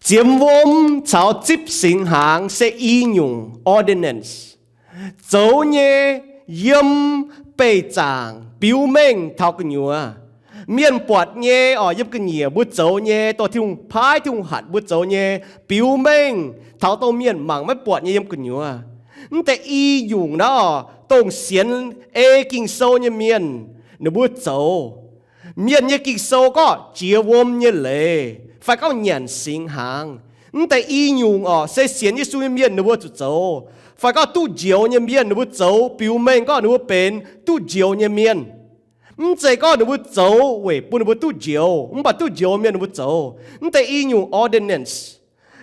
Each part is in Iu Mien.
Ziemx wuom caux zipv singx hnaangx se i nyungc ordinance. Zoux nyei yiem beih zaangc biux mengh taux gu'nyuoz. Mienh buatc nyei orqc, yiem ga'nyiec mbuo zoux nyei, dongh Tin-Hungh paaiv, Tin-Hungh hatc mbuo zoux nyei, biux mengh taux dongh mienh mangc maiv buatc nyei yiem gu'nyuoz. Mv deix i nyungc naaiv orqc, dongh sienx ei Ging-Sou nyei mienh ninh mbuo zoux. Mienh nyei Ging-Sou gorngv jiex wuom nyei leiz fai gorngv nyanc singx hnaangx. Mv deix i nyungc orqc, se sienx Yesu nyei mienh ninh mbuo zuqc zoux, fai gorngv duqv njoux nyei mienh ninh mbuo zoux, biux mengh gorngv ninh mbuo benx duqv njoux nyei mienh. Mv zeiz gorngv ninh mbuo zoux weic bun ninh mbuo duqv njoux, mv baac duqv njoux mienh ninh mbuo zoux. Mv deix i nyungc ordinance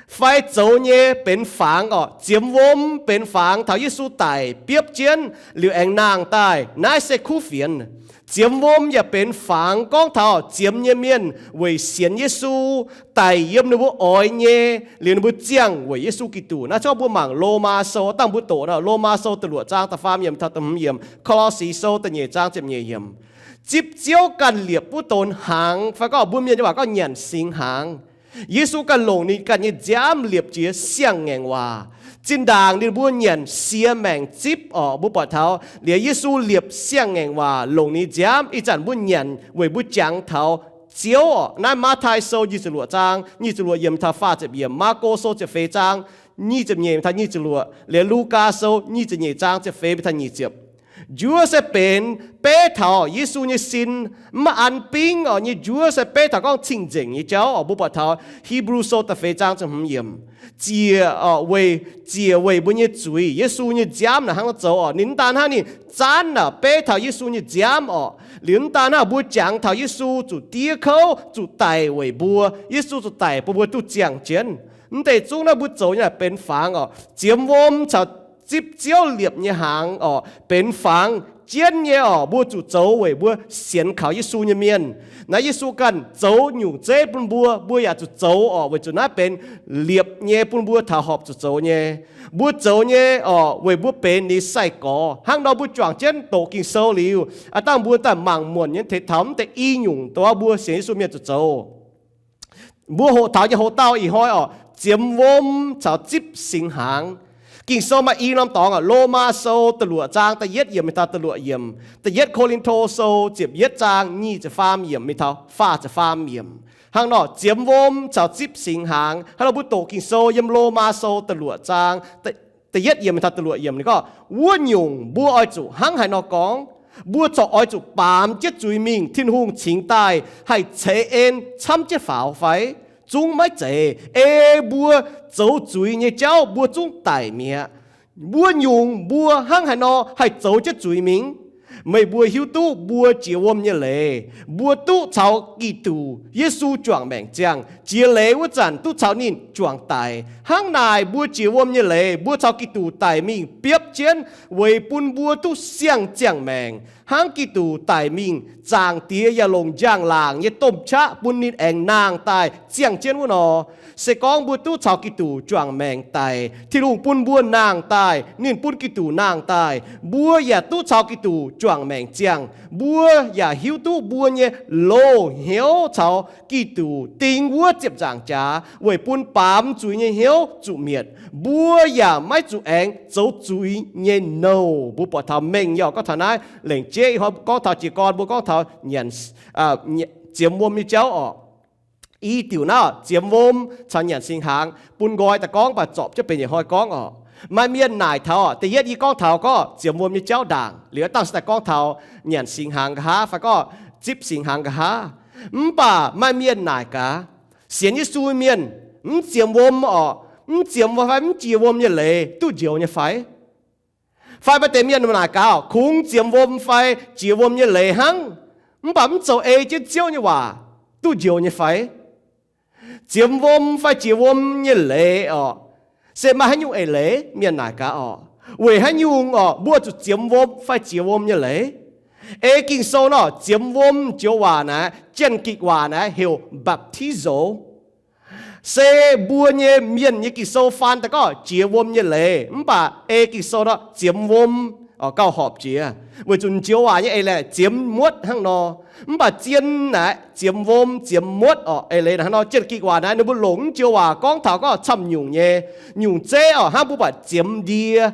fai zoux nyei benx fangx orqc, ziemx wuom benx fangx taux Yesu daic biopv jienv liuz aengx nangh daaih, naaiv se kuv fienx. Ziemx wuom yaac benx fangx gorngv taux ziemx nyei mienh weic sienx Yesu daic yiem ninh mbuo oix nyei, liuz ninh mbuo ziangh weic Yesu Giduc. Naaiv congv mbuo mangc Lomaa Sou, dangh mbuo doqc nor, Lomaa Sou da'luoqc zaang da'faam yiemc taux da'hmz yiemc, Ko^lo^si Sou da'nyeic zaang ziepc nyeic yiemc. Zipv Ziouv ganh liepc wuov donx hnaangx, fai gorngv mbuo mienh nyei waac gorngv nyanc singx hnaangx. Yesu ganh longc ninh ganh nyei nziaamv liepc jiex siang-ngaengc waac. Zinh ndaangc ninh mbuo nyanc siex maengc zipv orqc, mbuo buatc taux liuz Yesu liepc siang-ngaengc waac longc ninh nziaamv. Ih zanc mbuo nyanc weic mbuo jangx taux Ziouv orqc. Naaiv Matv^tai Sou nyic ziepc luoqc zaang nyic ziepc luoqc yiemc taux faah ziepc yiemc, Maako Sou ziepc feix zaang nyic ziepc nyeic taux nyic ziepc luoqc, liuz Lugaa Sou nyic ziepc nyeic zaang ziepc feix taux nyic ziepc. Njuov se benx beiv taux Yesu nyei sin, mv maaih an bingv orqc nyei njuov se beiv taux gorngv cing-nzengc nyei jauv orqc. Mbuo buatc taux Hipv^lu Sou da'feix zaang ziepc hmz yiemc, ziec orqc, weic, ziec weic mbuo nyei zuiz. Yesu nyei nziaamv naaic hnangv nor zoux orqc. Ninh mv daan hnangv, ninh zaanv naaic beiv taux Yesu nyei nziaamv orqc. Liuz mv daan hnangv, mbuo jangx taux Yesu zuqc diev kouv, zuqc daic weic mbuo. Yesu zuqc daic bun mbuo duqv ziangh jienv. Mv deix zungv naaiv mbuo zoux nyei naaic benx fangx orqc. Ziemx wuom caux zipv Ziouv liepc nyei hnaangx orqc, benx fangx jienv nyei orqc, mbuo zuqc zoux weic mbuo sienx kaux Yesu nyei mienh. Naaiv Yesu ganh zoux nyungc zeiv bun mbuo, mbuo yaac zuqc zoux orqc, weic zuqc naaiv benx liepc nyei bun mbuo taux horpc zuqc zoux nyei. Mbuo zoux nyei orqc, weic mbuo benx ninh sai-gorx. Hnangv nor mbuo juangc jienv doqc Ging-Sou liuz, aav dangh mbuo daaih mangc muonc nyei taux mv deix i nyungc dongh mbuo sienx Yesu mienh zuqc zoux. Mbuo hoqc taux nyei hoc dauh ih hnoi orqc, ziemx wuom caux zipv singx hnaangx. Ging-Sou maaih i norm dorngx orqc, Lomaa Sou da'luoqc zaang da'yietv yiemc mingh taux da'luoqc yiemc, da'yietv Ko^lin^to Sou ziepc yietv zaang nyic ziepc faam yiemc mingh taux faah ziepc faam yiemc. Hnangv nor ziemx wuom caux zipv singx hnaangx. Hnangv nor mbuo doqc Ging-Sou yiem Lomaa Sou da'luoqc zaang da'yietv yiemc mingh taux da'luoqc yiemc ninh gorngv, wuov nyungc mbuo oix zuqc hnangv haaix nor gorngv? Mbuo corc oix zuqc baamz jienv zuiz mingh Tin-Hungh cingx daaih haih ceix en camv jienv faaux fai? Zungv maiv zeiz. Ei mbuo zoux zuiz nyei jauv mbuo zungv daic mi'aqv. Wuov nyungc mbuo hnangv haaix nor haih zoux jienv zuiz mingh? Meih mbuo hiuv duqv mbuo jiex wuom nyei leiz, mbuo duqv caux Giduc Yesu juangc maengc ziangh. Jiex leiz wuov zanc duqv caux ninh juangc daic. Hnangv naaic mbuo jiex wuom nyei leiz, mbuo caux Giduc daic mingh biopv jienv weic bun mbuo duqv siang-ziangh maengc. Hnangv Giduc daic mingh, Zaangc Diex yaac longc njang-laangc nyei domh qaqv bun ninh aengx nangh daaih ziangh jienv wuov nor, se gorngv mbuo duqv caux Giduc juangc maengc daic, Tin-Hungh bun mbuo nangh daaih, ninh bun Giduc nangh daaih, mbuo yaac duqv caux Giduc juangc maengc ziangh. Mbuo yaac hiuv duqv mbuo nyei loz-hnyouv caux Giduc ding wuov ziepc nzaangc jaax weic bun baamz zuiz nyei hnyouv zuqc mietc. Mbuo yaac maiv zuqc aengx zoux zuiz nyei nouh. Mbuo buatc taux mengh yaac gorngv taux naaiv. Lengc jeiv ih hnoi gorngv taux jiez gorn mbuo gorngv taux nyanc, ziemx wuom nyei jauv orqc. I diuc naaiv ziemx wuom caux nyanc singx hnaangx bun nqoi daaih gorngv, mv baac zorpc jienv benx yietc hnoi gorngv orqc. Maaih mienh naaic taux orqc, da'yietv yie gorngv taux gorngv ziemx wuom nyei jauv ndaangc, liuz dangh se daaih gorngv taux nyanc singx hnaangx nqa'haav fai gorngv zipv singx hnaangx nqa'haav. Mv baac maaih mienh naaic gaax, sienx Yesu mienh mv ziemx wuom orqc, mv ziemx wuom fai mv jiex wuom nyei leiz duqv njoux nyei fai? Fai maaih deix mienh naaic gaax, kungx ziemx wuom fai jiex wuom nyei leiz hnangv, mv baac mv zoux ei jienv Ziouv nyei waac duqv njoux nyei fai? Ziemx wuom fai jiex wuom nyei leiz orqc, se maaih haaix nyungc eix leiz? Mienh naaic gaax orqc, weic haaix nyungc orqc mbuo zuqc ziemx wuom fai jiex wuom nyei leiz? Ei Ging-Sou nor, ziemx wuom joux waac naaiv, Janx-Gikc waac naaiv heuc baptizo. Se mbuo nyei mienh nyei Ging-Sou faan daaih gorngv jiex wuom nyei leiz, mv baac ei Ging-Sou nor, ziemx wuom gauh horpc jiex, weic zuqc joux waac nyei eix leiz ziemx muotv hnangv nor. Mv baac zien naaic ziemx wuom, ziemx muotv orqc. Eix leiz hnangv nor, Janx-Gikc waac naaic ninh mbuo longc joux waac gorngv taux gorngv camv nyungc nyei, nyungc zeiv orqc, hnangv mbuo buatc ziemx ndie.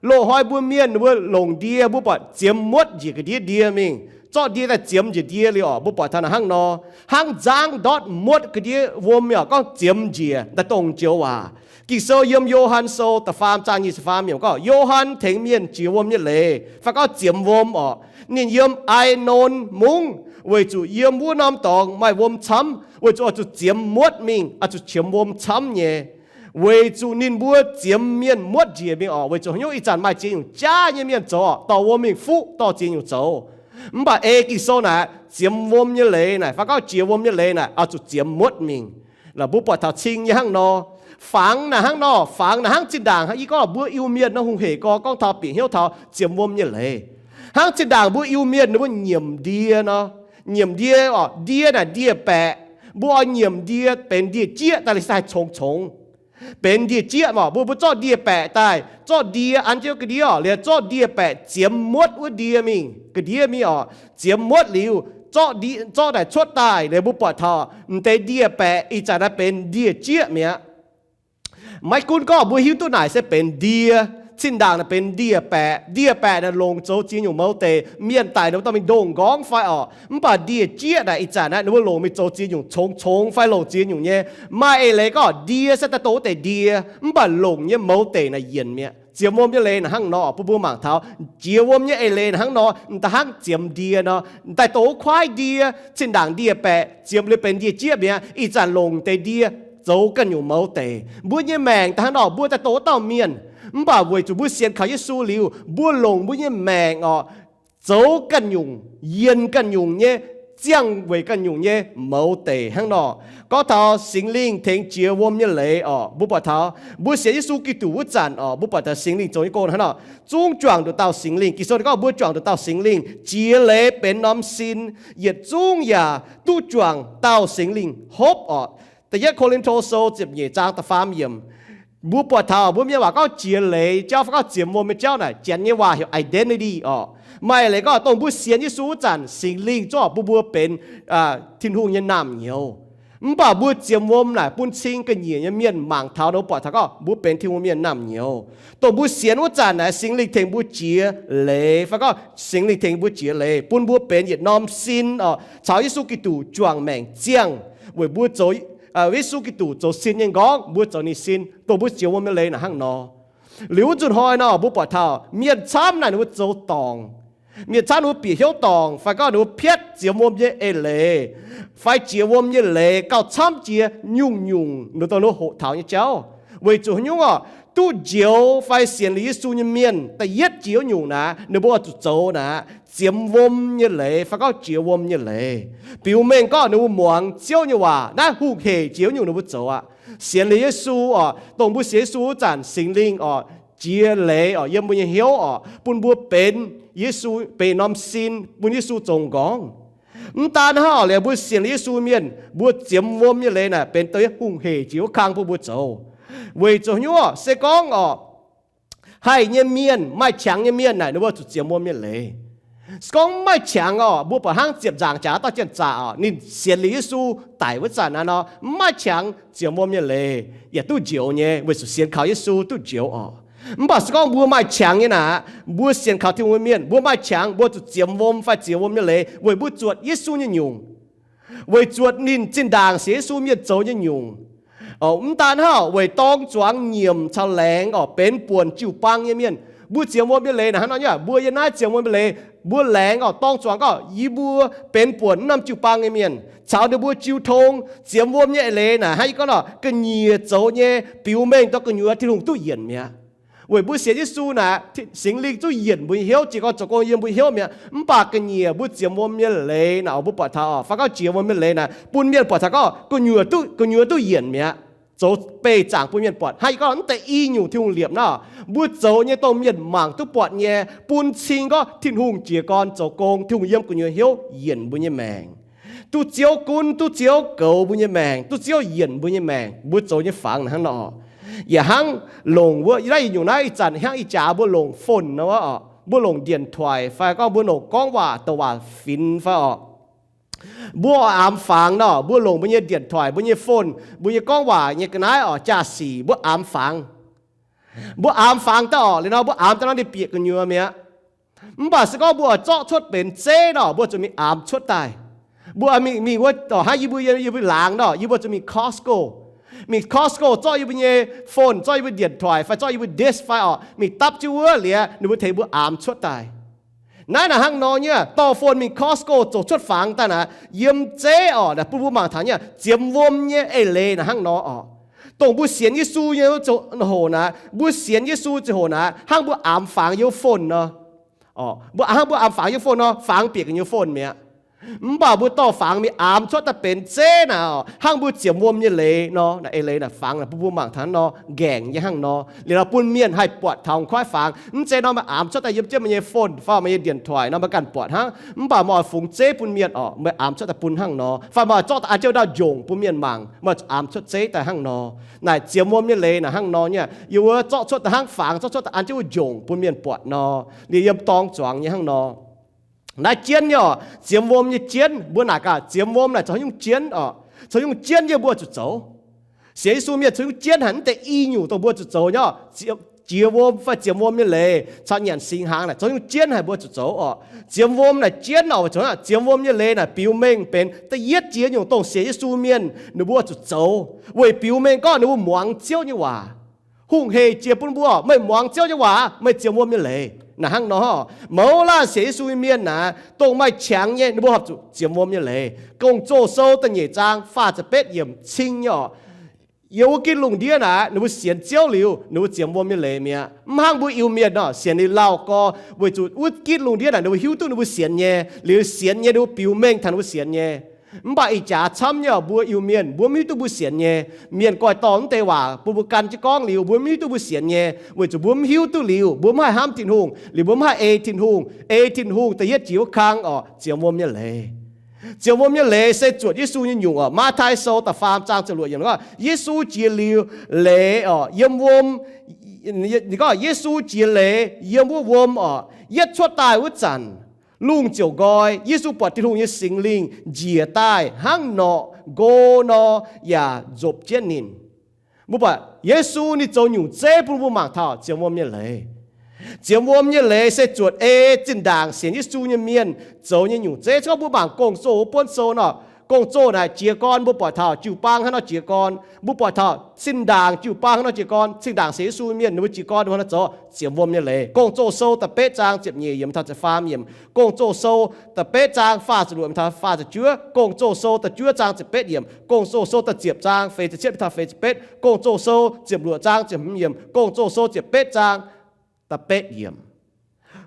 Loz-hnoi mbuo mienh ninh mbuo longc ndie, mbuo buatc ziemx muotv njiec ga'ndiev ndie mingh, zorqv ndie daaih ziemx njiec ndie liuz orqc, mbuo buatc taux naaic hnangv nor, hnangv nzangv ndortv muotv ga'ndiev wuom nyei orqc, gorngv ziemx njiec daaih dongh joux waac. Ging-Sou yiem Yo^han Sou da'faam zaang nyic ziepc faam yiemc gorngv, Yo^han tengx mienh jiex wuom nyei leiz fai gorngv ziemx wuom orqc, ninh yiem Ai^non Mungv, weic zuqc yiem wuov norm dorngx maaih wuom camv, weic zuqc oix zuqc ziemx muotv mingh, oix zuqc qiemx wuom camv nyei, weic zuqc ninh mbuo ziemx mienh muotv njiec mingh orqc. Weic zuqc haaix nyungc? Ih zanc maaih ziex nyungc jaav nyei mienh zoux orqc, dorh wuom mingh fuqv dorh ziex nyungc zoux. Mv baac ei Ging-Sou naaic, ziemx wuom nyei leiz naaic fai gorngv jiex wuom nyei leiz naaic oix zuqc ziemx muotv mingh. Mbuo buatc taux cing nyei hnangv nor. Fangx naaic hnangv nor, fangx naaic hnangv zinh ndaangc ih gorngv mbuo Iu-Mienh nor hungh hec gorx gorngv taux bieqc hnyouv taux ziemx wuom nyei leiz. Hnangv zinh ndaangc mbuo Iu-Mienh ninh mbuo nyiemc ndie nor, nyiemc ndie orqc, ndie naaic ndie-baeqc. Mbuo oix nyiemc ndie benx ndie-jieqv daaih, liuz se haih congx-congx benx ndie-jieqv orqc. Mbuo, mbuo zorqv ndie-baeqc daaih, zorqv ndie an jienv ga'ndiev orqc, liuz zorqv ndie-baeqc ziemx muotv wuov ndie mingh ga'ndiev mingh orqc. Ziemx muotv liuz, zorqv naaic cuotv daaih liuz mbuo buatc taux m'deix ndie-baeqc ih zanc naaiv benx ndie-jieqv mi'aqv. Maiv gunv gorngv mbuo hiuv duqv naaic se benx ndie, zinh ndaangc naaic benx ndie-baeqc. Ndie-baeqc naaic longc zoux ziex nyungc mouz deic, mienh daic ninh mbuo dorh mingh ndongh nqorngv fai orqc. Mv baac ndie-jieqv naaic ih zanc naaiv ninh mbuo longc mingh zoux ziex nyungc congx-congx fai longc ziex nyungc nyei. Maaih eix leiz gorngv ndie se daaih dongh wuov deix ndie, mv baac longc nyei mouz deic naaic yienc mi'aqv. Ziemx wuom nyei leiz naaic hnangv nor, bun mbuo mangc taux jiex wuom nyei eix leiz naaic hnangv nor, m'daaih hnangv ziemx ndie nor, m'daaih dongh wuov kuaaiv ndie, zinh ndaangc ndie-baeqc ziemx liuz benx ndie-jieqv mi'aqv. Ih zanc longc deix ndie zoux ganh nyungc mouz deic. Mbuo nyei maengc daaih hnangv nor, mbuo daaih dongh wuov dauh mienh. Mv baac weic zuqc mbuo sienx kaux Yesu liuz, mbuo longc mbuo nyei maengc orqc, zoux ganh nyungc, yienh ganh nyungc nyei, ziangh weic ganh nyungc nyei mouz deic hnangv nor. Gorngv taux Singx Lingh tengx jiex wuom nyei leiz orqc, mbuo buatc taux mbuo sienx Yesu Giduc wuov zanc orqc, mbuo buatc taux Singx Lingh zoux nyei gong hnangv nor. Zungv juangc nduqc dauh Singx Lingh. Ging-Sou gorngv mbuo juangc nduqc dauh Singx Lingh, jiex leiz benx norm sin, yietc zungv yaac duqv juangc dauh Singx Lingh hopv orqc. Da'yietv Ko^lin^to Sou ziepc nyeic zaang da'faam yiemc. Mbuo buatc taux mbuo mienh waac gorngv jiex leiz jauv fai gorngv ziemx wuom nyei jauv naaic, Janx nyei waac heuc identity orqc. Maaih leiz gorngv dongh mbuo sienx Yesu wuov zanc, Singx Lingh zungv bun mbuo benx Tin-Hungh nyei naamh nyouz. Mv baac mbuo ziemx wuom naaic bun cing ga'nyiec nyei mienh mangc taux, ninh mbuo buatc taux gorngv mbuo benx Tin-Hungh mienh naamh nyouz. Dongh mbuo sienx wuov zanc naaic, Singx Lingh tengx mbuo jiex leiz fai gorngv Singx Lingh tengx mbuo jiex leiz bun mbuo benx yietc norm sin orqc, caux Yesu Giduc juangc maengc ziangh weic mbuo zoux, Yesu Giduc zoux sin nyei nqorngv, mbuo zoux ninh sin. Dongh mbuo ziemx wuom nyei leiz naaic hnangv nor. Liuz wuov nzunc hnoi nor, mbuo buatc taux mienh camv naaic ninh mbuo zoux dorngc. Mienh camv ninh mbuo bieqc hnyouv dorngc fai gorngv ninh mbuo piatv ziemx wuom nyei eix leiz fai jiex wuom nyei leiz gauh camv jiex nyungc-nyungc ninh mbuo dongh ninh mbuo hoqc taux nyei jauv. Weic zuqc haaix nyungc orqc? Duqv njoux fai sienx liuz Yesu nyei mienh da'yietv jiex wuov nyungc naaic, ninh mbuo oix zuqc zoux naaic ziemx wuom nyei leiz fai gorngv jiex wuom nyei leiz, biux mengh gorngv ninh mbuo muangx Ziouv nyei waac. Naaiv hungh hec jiex wuov nyungc ninh mbuo zoux aqv. Sienx liuz Yesu orqc, dongh mbuo sienx Yesu wuov zanc, Singx Lingh orqc, jiex leiz orqc yiem mbuo nyei hnyouv orqc, bun mbuo benx Yesu, benx norm sin bun Yesu zoux m'nqorngv. Mv daan hnangv, liuz mbuo sienx liuz Yesu mienh, mbuo ziemx wuom nyei leiz naaic benx dongh hungh hec jiex wuov kang bun mbuo zoux. Weic zuqc haaix nyungc orqc? Se gorngv orqc, haih nyei mienh, maaih qangx nyei mienh naaic ninh mbuo zuqc ziemx wuom nyei leiz. Se gorngv mv maaih qangx orqc, mbuo buatc hnangv ziepc nzaangc jaax dauh janx-zaqc orqc, ninh sienx liuz Yesu daic wuov zanc naaiv nor, mv maaih qangx, ziemx wuom nyei leiz yaac duqv njoux nyei, weic zuqc sienx kaux Yesu duqv njoux orqc. Mv baac se gorngv mbuo maaih qangx nyei naaic, mbuo sienx kaux Tin-Hungh nyei mienh, mbuo maaih qangx, mbuo zuqc ziemx wuom fai ziemx wuom nyei leiz weic mbuo zuotc Yesu nyei nyungc, weic zuotc ninh zinh ndaangc sienx Yesu mienh zoux nyei nyungc. Mv daan hnangv, weic dorng zuangx nyiemc caux laengz orqc benx buonc jiu-baang nyei mienh. Mbuo ziemx wuom nyei leiz naaic hnangv nor nyei, mbuo yiem naaiv ziemx wuom nyei leiz, mbuo laengz orqc dorng zuangx gorngv yie mbuo benx buonc wuov norm jiu-baang nyei mienh caux ninh mbuo jiu tong. Ziemx wuom nyei eix leiz naaic hnangv yie gorngv nor, ga'nyiec zoux nyei biux mengh dongh gu'nyuoz Tin-Hungh duqv yienc mi'aqv. Weic mbuo sienx Yesu naaic, Singx Lingh duqv yienc mbuo nyei hnyouv, jiez gorn zoux gong yiem mbuo hnyouv mi'aqv. Mv baac ga'nyiec mbuo ziemx wuom nyei leiz naaic, mbuo buatc taux orqc, fai gorngv jiex wuom nyei leiz naaic, bun mienh buatc taux gorngv gu'nyuoz duqv, gu'nyuoz duqv yienc mi'aqv. Zoux beih zaangc bun mienh buatc. Hnangv yie gorngv, mv deix i nyungc Tin-Hungh liepc nor, mbuo zoux nyei dongh mienh mangc duqv buatc nyei, bun cing gorngv Tin-Hungh jiez gorn zoux gong, Tin-Hungh yiem gu'nyuoz hnyouv yienc mbuo nyei maengc. Duqv Ziouv gunv, duqv Ziouv goux mbuo nyei maengc, duqv Ziouv yienc mbuo nyei maengc, mbuo zoux nyei fangx hnangv nor. Yaac hnangv longc wuov, naaiv i nyungc naaiv ih zanc hnangv ih jaax mbuo longc phone nor orqc, mbuo longc điện thoại fai gorngv mbuo longc gorngv waac douc waac finx fai orqc. Mbuo oix aamx fangx nor, mbuo longc mbuo nyei điện thoại, mbuo nyei phone, mbuo nyei gorngv waac nyei ga'naaiv orqc, jaa-sic, mbuo aamx fangx. Mbuo aamx fangx daaih orqc, liuz nor mbuo aamx daaih nor ninh bieqc gu'nyuoz mi'aqv. Mv baac se gorngv mbuo oix zorqv cuotv benx zeiv nor, mbuo zuqc mingh aamx cuotv daaih. Mbuo mingh, mingh wuov, hnangv yie mbuo, yie mbuo laangz nor, yie mbuo zuqc mingh Costco. Mingh Costco zorqv yie mbuo nyei phone, zorqv yie mbuo điện thoại fai zorqv yie mbuo disk fai orqc, mingh dapv jienv wuov liuz, ninh mbuo tengx mbuo aamx cuotv daaih. Naaiv naaic hnangv nor nyei, dorh phone mingh Costco zoux cuotv fangx daaih naaic, yiem zeiv orqc, naaic bun mbuo mangc taux nyei ziemx wuom nyei eix leiz naaic hnangv nor orqc. Dongh mbuo sienx Yesu nyei ziangh hoc naaic, mbuo sienx Yesu ziangh hoc naaic, hnangv mbuo aamx fangx yiem phone nor. Mbuo hnangv mbuo aamx fangx yiem phone nor, fangx bieqc gu'nyuoz phone mi'aqv. Mv baac mbuo dorh fangx mingh aamx cuotv daaih benx zeiv naaic orqc, hnangv mbuo ziemx wuom nyei leiz nor, naaic eix leiz naaic fangx naaic bun mbuo mangc taux hnangv nor, ngaengc nyei hnangv nor. Liuz nor bun mienh haih buatc taux koiv fangx. Mv zeiz nor meih aamx cuotv daaih yiem jienv meih nyei phone fai meih nyei điện thoại nor meih ganh buatc hnangv. Mv baac meih oix fungx zeiv bun mienh orqc, meih aamx cuotv daaih bun hnangv nor. Fai meih oix zorqv daaih an jienv wuov dauh njongc bun mienh mangc, meih aamx cuotv zeiv daaih hnangv nor. Naaic ziemx wuom nyei leiz naaic hnangv nor nyei, yie wuov zorqv cuotv daaih hnangv fangx, zorqv cuotv daaih an jienv wuov njongc bun mienh buatc nor. Liuz yiem dorngx zuangx nyei hnangv nor. Naaiv jienv nyei orqc, ziemx wuom nyei jienv, mbuo naaic gaax ziemx wuom naaic zoux nyungc jienv orqc, zoux nyungc jienv yie mbuo zuqc zoux. Sienx Yesu mienh zoux nyungc jienv haic, mv deix i nyungc dongh mbuo zuqc zoux nyei orqc. Jiex wuom fai ziemx wuom nyei leiz caux nyanc singx hnaangx naaic zoux nyungc jienv haic mbuo zuqc zoux orqc. Ziemx wuom naaic jienv orqc, ziemx wuom nyei leiz naaic biux mengh benx da'yietv jiex nyungc dongh sienx Yesu mienh ninh mbuo zuqc zoux, weic biux mengh gorngv ninh mbuo muangx Ziouv nyei waac. Hungh heic jiex bun mbuo, meih muangx Ziouv nyei waac, meih ziemx wuom nyei leiz. Naaic hnangv nor, mouz laanh sienx Yesu nyei mienh naaic, dongh maaih qangx nyei, ninh mbuo horpc zuqc ziemx wuom nyei leiz. Gong-Zoh sou da'nyeic zaang faah ziepc betv yiemc cing nyei orqc. Yiem wuov gitv lungh ndiev naaic, ninh mbuo sienx Ziouv liuz, ninh mbuo ziemx wuom nyei leiz mi'aqv. Mv hnangv mbuo Iu-Mienh nor, sienx liuz lauh gorx, weic zuqc wuov gitv lungh ndiev naaic ninh mbuo hiuv duqv ninh mbuo sienx nyei, liuz sienx nyei ninh mbuo biux mengh taux ninh mbuo sienx nyei. Mv baac ih jaax camv nyei, mbuo Iu-Mienh mbuo mv hiuv duqv mbuo sienx nyei. Mienh goiv dorh mv deix waac bun mbuo gan jienv gorngv liuz, mbuo mv hiuv duqv mbuo sienx nyei, weic zuqc mbuo mv hiuv duqv liuz, mbuo mv haih hnamv Tin-Hungh, liuz mbuo mv haih ei Tin-Hungh. Ei Tin-Hungh da'yietv jiex wuov kang orqc, ziemx wuom nyei leiz. Ziemx wuom nyei leiz se zuotc Yesu nyei nyungc orqc. Matv^tai Sou da'faam zaang ziepc luoqc yiemc gorngv, Yesu jiex liuz leiz orqc, yiem wuom, gorngv Yesu jiex leiz yiem wuov wuom orqc. Yietv cuotv daaih wuov zanc, lungh ziouc nqoi. Yesu buatc Tin-Hungh nyei Singx Lingh njiec daaih hnangv norqc nqo nor, yaac nzopc jienv ninh. Mbuo buatc Yesu ninh zoux nyungc zeiv bun mbuo mangc taux ziemx wuom nyei leiz. Ziemx wuom nyei leiz se zuotc ei zinh ndaangc sienx Yesu nyei mienh zoux nyei nyungc zeiv. Gorngv mbuo mangc Gong-Zoh wuov buonv sou nor, Gong-Zoh naaic jiez gorn mbuo buatc taux jiu-baang hnangv nor jiez gorn. Mbuo buatc taux zinh ndaangc jiu-baang hnangv nor jiez gorn. Zinh ndaangc sienx Yesu mienh ninh mbuo jiez gorn hnangv nor zoux ziemx wuom nyei leiz. Gong-Zoh sou da'betv zaang ziepc nyeic yiemc taux ziepc faam yiemc. Gong-Zoh sou da'betv zaang faah ziepc luoqc taux faah ziepc juov. Gong-Zoh sou da'juov zaang ziepc betv yiemc. Gong-Zoh sou da'ziepc zaang feix ziepc cietv taux feix ziepc betv. Gong-Zoh sou ziepc luoqc zaang ziepc hmz yiemc. Gong-Zoh sou ziepc betv zaang da'betv yiemc.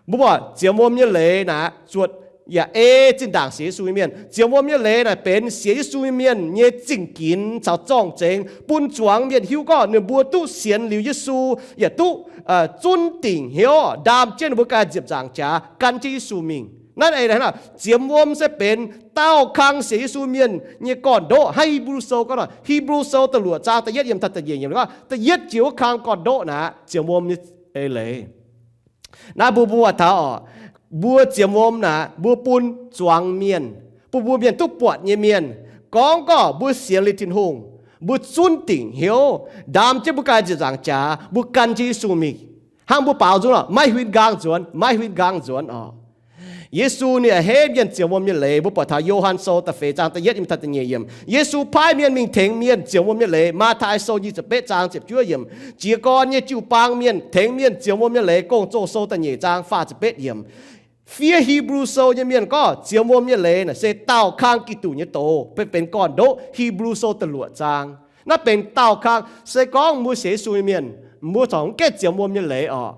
Mbuo buatc ziemx wuom nyei leiz naaic zuotc yaac ei zinh ndaangc sienx Yesu nyei mienh. Ziemx wuom nyei leiz naaic benx sienx Yesu nyei mienh nyei zingh ginx caux zorng-zengx, bun zuangx mienh hiuv gorngv ninh mbuo duqv sienx liuz Yesu, yaac duqv zunv dingc hnyouv ndaam jienv ninh mbuo ganh nziepc nzaangc jaax gan jienv Yesu mingh. Naaiv eix leiz hnangv nor, ziemx wuom se benx daauh kang sienx Yesu mienh nyei gorn-ndoqv. Hnangv Hipv^lu Sou gorngv nor, Hipv^lu Sou da'luoqc zaang da'yietv yiemc taux da'nyeic yiemc gorngv, da'yietv jiex wuov kang gorn-ndoqv naaic ziemx wuom nyei eix leiz. Naaiv mbuo mbuo taux orqc, mbuo ziemx wuom naaic mbuo bun zuangx mienh, bun mbuo mienh duqv buatc nyei mienh gorngv gorqv mbuo sienx liuz Tin-Hungh, mbuo zunv dingc hnyouv, ndaam jienv mbuo ganh nziepc nzaangc jaax, mbuo gan jienv Yesu mingh. Hnangv mbuo baaux nzung nor, maiv huin nqaang nzuonx, maiv huin nqaang nzuonx orqc. Yesu ninh a'hneiv mienh ziemx wuom nyei leiz. Mbuo buatc taux Yo^han Sou da'feix zaang da'yietv yiemc taux da'nyeic yiemc, Yesu paaiv mienh mingh tengx mienh ziemx wuom nyei leiz. Matv^tai Sou nyic ziepc betv zaang ziepc juov yiemc, jiez gorn nyei jiu-baang mienh tengx mienh ziemx wuom nyei leiz. Gong-Zoh Sou da'nyeic zaang faah ziepc betv yiemc. Fiev Hipv^lu Sou nyei mienh gorngv ziemx wuom nyei leiz naaic se daauh kang Giduc nyei doz, benx gorn-ndoqv. Hipv^lu Sou da'luoqc zaang. Naaiv benx daauh kang. Se gorngv mbuo sienx Yesu nyei mienh, mbuo corc mv gaengh ziemx wuom nyei leiz orqc.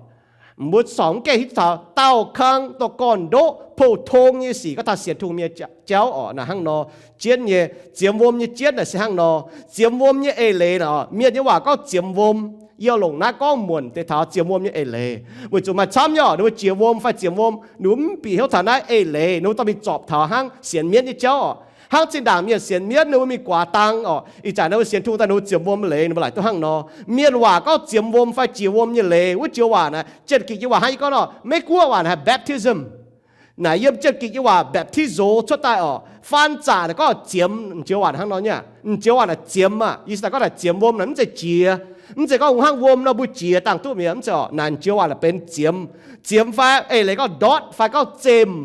Mbuo corc mv gaengh hiuv duqv taux daauh kang dorh gorn-ndoqv pou-tong nyei sic gorngv taux sienx Tin-Hungh nyei jauv orqc. Naaic hnangv nor, jienv nyei ziemx wuom nyei jienv naaic se hnangv nor. Ziemx wuom nyei eix leiz naaic orqc, mienh nyei waac gorngv ziemx wuom. Yie longc naaiv gorngv muonc deix taux ziemx wuom nyei eix leiz, weic zuqc maaih camv nyei orqc, ninh mbuo jiex wuom fai ziemx wuom, ninh mbuo mv bieqc hnyouv taux naaiv eix leiz, ninh mbuo dorh mingh zorpc taux hnangv sienx mienv nyei jauv orqc. Hnangv zinh ndaangc mienh sienx mienv ninh mbuo mingh guaax dang orqc, ih zanc ninh mbuo sienx tungh daaih ninh mbuo ziemx wuom leiz, ninh mbuo laaic duqv hnangv nor. Mienh waac gorngv ziemx wuom fai jiex wuom nyei leiz, wuov joux waac naaiv, Janx-Gikc nyei waac hnangv yie gorngv nor, Meiv-Guoqv waac naaiv baptism. Naaiv yiem Janx-Gikc nyei waac baptizo cuotv daaih orqc, faan zaqc naaiv gorngv ziemx, joux waac hnangv nor nyei. Joux waac naaiv ziemx aqv, yie se gorngv naaiv ziemx wuom naaiv mv zeiz jiex, mv zeiz gorngv hnangv wuom nor mbuo jiex dangh duqv mi'aqv, mv zeiz orqc. Naaiv joux waac naaiv benx ziemx. Ziemx fai eix leiz gorngv ndortv fai gorngv zemh.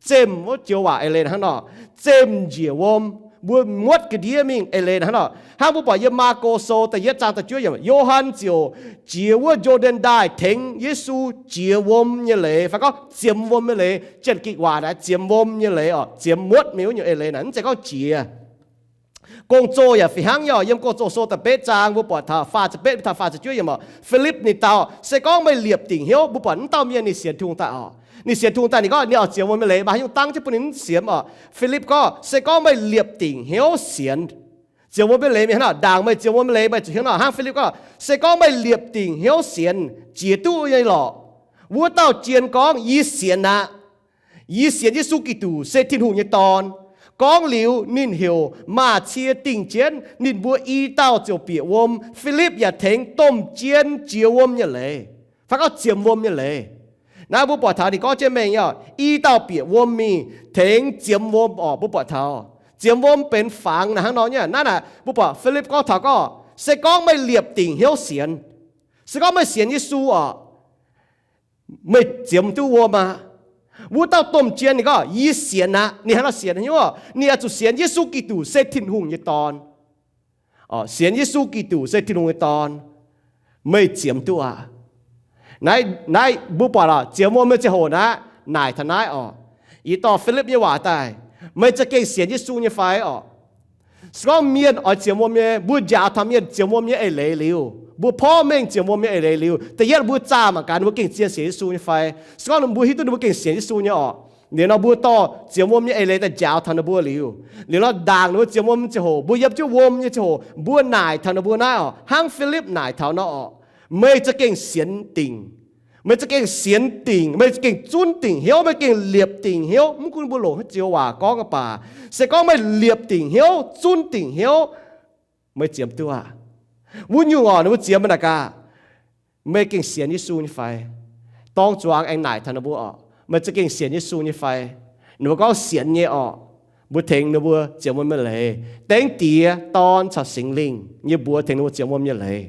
Zemh wuov joux waac eix leiz hnangv nor, zemh njiec wuom, mbuo muotv ga'ndiev mingh eix leiz hnangv nor. Hnangv mbuo buatc yiem Maako Sou da'yietv zaang da'juov yiemc, Yo^han ziouc jiex wuov Yo^ndaen Ndaaih tengx Yesu jiex wuom nyei leiz fai gorngv ziemx wuom nyei leiz. Janx-Gikc waac naaiv ziemx wuom nyei leiz orqc, ziemx muotv mingh wuov nyungc eix leiz naaiv, mv zeiz gorngv jiex. Gong-Zoh yaac fih hnangv nyei orqc. Yiem Gong-Zoh Sou da'betv zaang mbuo buatc taux faah ziepc betv taux faah ziepc juov yiemc orqc, Filipv ninh dau, Se gorngv meih liepc dingc hnyouv, mbuo buatc wuov dauh mienh ninh sienx tungh daaih orqc, ninh sienx tungh daaih ninh gorngv ninh oix ziemx wuom nyei leiz, mv baac haaix nyungc dangv jienv bun ninh mv siemx orqc. Filipv gorngv, Se gorngv meih liepc dingc hnyouv sienx. Ziemx wuom nyei leiz mingh hnangv nor, ndaangc meih ziemx wuom nyei leiz meih zuqc hiuv nor. Hnangv Filipv gorngv, Se gorngv meih liepc dingc hnyouv sienx, jiex duqv nyei lorqc. Wuov dauh jien gorngv, Yie sienx aqv. Yie sienx Yesu Giduc se Tin-Hungh nyei Dorn. Gorngv liuz, ninh heuc maaz-cie dingh jienv ninh mbuo i dauh ziouc bieqc wuom. Filipv yaac tengx domh jien jiex wuom nyei leiz, fai gorngv ziemx wuom nyei leiz. Naaiv mbuo buatc taux ninh gorngv jienv mengh nyei orqc, i dauh bieqc wuom mingh tengx ziemx wuom orqc. Mbuo buatc taux ziemx wuom benx fangx naaiv hnangv nor nyei. Naaiv naaic mbuo buatc Filipv gorngv taux gorngv, Se gorngv meih liepc dingc hnyouv sienx, se gorngv meih sienx Yesu orqc, meih ziemx duqv wuom aqv. Wuov dauh domh jien ninh gorngv, Yie sienx aqv. Ninh hnangv nor sienx haaix nyungc? Ninh oix zuqc sienx Yesu Giduc se Tin-Hungh nyei Dorn. Sienx Yesu Giduc se Tin-Hungh nyei Dorn, meih ziemx duqv aqv. Naaiv, naaiv mbuo buatc orqc, ziemx wuom nyei ziangh hoc naaiv naaic taux naaiv orqc. Yie dorh Filipv nyei waac daaih, Meih za'gengh sienx Yesu nyei fai orqc? Se gorngv mienh oix ziemx wuom nyei, mbuo njaaux taux mienh ziemx wuom nyei eix leiz liuz, mbuo porv mengh ziemx wuom nyei eix leiz liuz, da'yietv mbuo zaah mangc gaax ninh mbuo gengh zien sienx Yesu nyei fai. Se gorngv mbuo hiuv duqv ninh mbuo gengh sienx Yesu nyei orqc, liuz nor mbuo dorh ziemx wuom nyei eix leiz daaih njaaux taux ninh mbuo liuz, liuz nor ndaangc ninh mbuo ziemx wuom nyei ziangh hoc, mbuo yiem jienv wuom nyei ziangh hoc, mbuo naaic taux ninh mbuo naaiv orqc, hnangv Filipv naaic taux nor orqc, Meih za'gengh sienx dingc. Meih za'gengh sienx dingc, meih za'gengh zunv dingc hnyouv, meih gengh liepc dingc hnyouv. Mv gunv mbuo longc haaix joux waac gorngv baac, se gorngv meih liepc dingc hnyouv, zunv dingc hnyouv, meih ziemx duqv aqv. Wuov nyungc orqc, ninh mbuo ziemx naaic gaax, Meih gengh sienx Yesu nyei fai? Dorng zuangx aengx naaic taux ninh mbuo orqc, Meih za'gengh sienx Yesu nyei fai? Ninh mbuo gorngv sienx nyei orqc, mbuo tengx ninh mbuo ziemx wuom nyei leiz. Dengv Diex, Dorn caux Singx Lingh nyei mbuox tengx ninh mbuo ziemx wuom nyei leiz.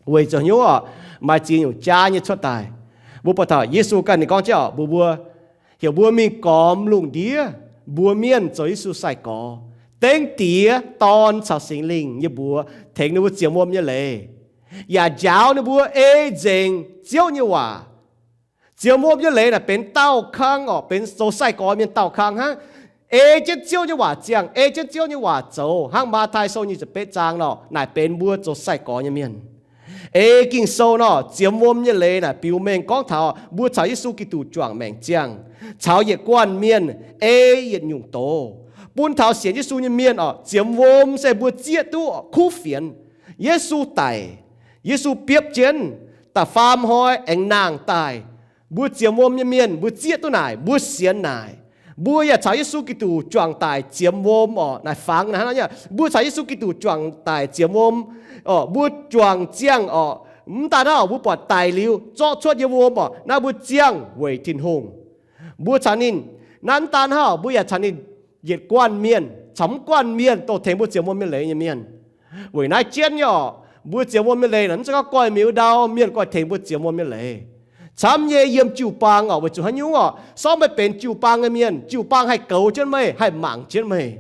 Weic zuqc hnyouv orqc, maaih ziex nyungc jaav nyei cuotv daaih. Mbuo buatc taux Yesu ganh ninh gorngv jienv orqc, mbuox mbuo, heuc mbuo mingh gormx lungh ndiev mbuox mienh zoux Yesu sai-gorx, dengv Diex, Dorn caux Singx Lingh nyei mbuox tengx ninh mbuo ziemx wuom nyei leiz, yaac njaaux ninh mbuo ei nzengc Ziouv nyei waac. Ziemx wuom nyei leiz naaic benx daauh kang orqc, benx zoux sai-gorx mienh daauh kang hnangv. Ei jienv Ziouv nyei waac ziangh, ei jienv Ziouv nyei waac zoux, hnangv Matv^tai Sou nyic ziepc betv zaang nor, naaic benx mbuo zoux sai-gorx nyei mienh. Ei Ging-Sou nor, ziemx wuom nyei leiz naaic biux mengh gorngv taux mbuo caux Yesu Giduc juangc maengc ziangh, caux yietc guanh mienh ei yietc nyungc doz. Bun taux sienx Yesu nyei mienh orqc, ziemx wuom se mbuo zieqv duqv kuv fienx. Yesu daic, Yesu biopv jienv, da'faam hnoi aengx nangh daaih. Mbuo ziemx wuom nyei mienh mbuo zieqv duqv naaic, mbuo sienx naaic. Mbuo yaac caux Yesu Giduc juangc daic ziemx wuom orqc, naaic fangx naaic hnangv nor nyei. Mbuo caux Yesu Giduc juangc daic ziemx wuom orqc, mbuo juangc ziangh orqc, mv daan hnangv orqc, mbuo buatc daic liuz zorqv cuotv yiem wuom orqc, naaiv mbuo ziangh weic Tin-Hungh. Mbuo caux ninh, naaiv mv daan hnangv orqc, mbuo yaac caux ninh yietc guanh mienh caux mv guanh mienh dongh tengx mbuo ziemx wuom nyei leiz nyei mienh. Weic naaiv jienv nyei orqc, mbuo ziemx wuom nyei leiz naaic mv zeiz gorngv goiv miuz ndau mienh goiv tengx mbuo ziemx wuom nyei leiz. Camv nyei, yiem jiu-baang orqc, weic zuqc haaix nyungc orqc, se gorngv meih benx jiu-baang nyei mienh, jiu-baang haih goux jienv meih, haih mangc jienv meih.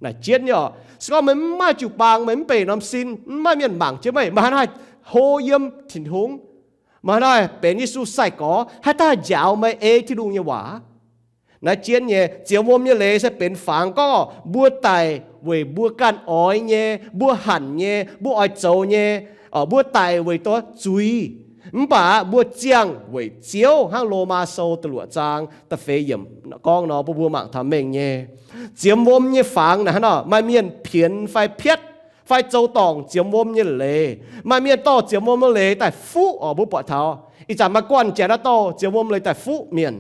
Naaic jienv nyei orqc, se gorngv meih mv maaih jiu-baang, meih mv benx norm sin, mv maaih mienh mangc jienv meih, meih haaix nor haih hlo yiem Tin-Hungh? Meih haaix nor haih benx Yesu sai-gorx? Haaix dauh haih njaaux meih ei Tin-Hungh nyei waac? Naaiv jienv nyei, ziemx wuom nyei leiz se benx fangx gorngv orqc, mbuo daic weic mbuo ganh oix nyei, mbuo hanc nyei, mbuo oix zoux nyei, mbuo daic weic dongh zuiz. Mv baac mbuo ziangh weic Ziouv, hnangv Lomaa Sou da'luoqc zaang da'feix yiemc gorngv nor, bun mbuo mangc taux mengh nyei. Ziemx wuom nyei fangx naaic hnangv nor, maaih mienh pienx fai pietv fai zoux dorngc ziemx wuom nyei leiz. Maaih mienh dorh ziemx wuom nyei leiz daaih fuqv orqc, mbuo buatc taux ih zanc maaih guanh janx naaiv dorh ziemx wuom leiz daaih fuqv mienh.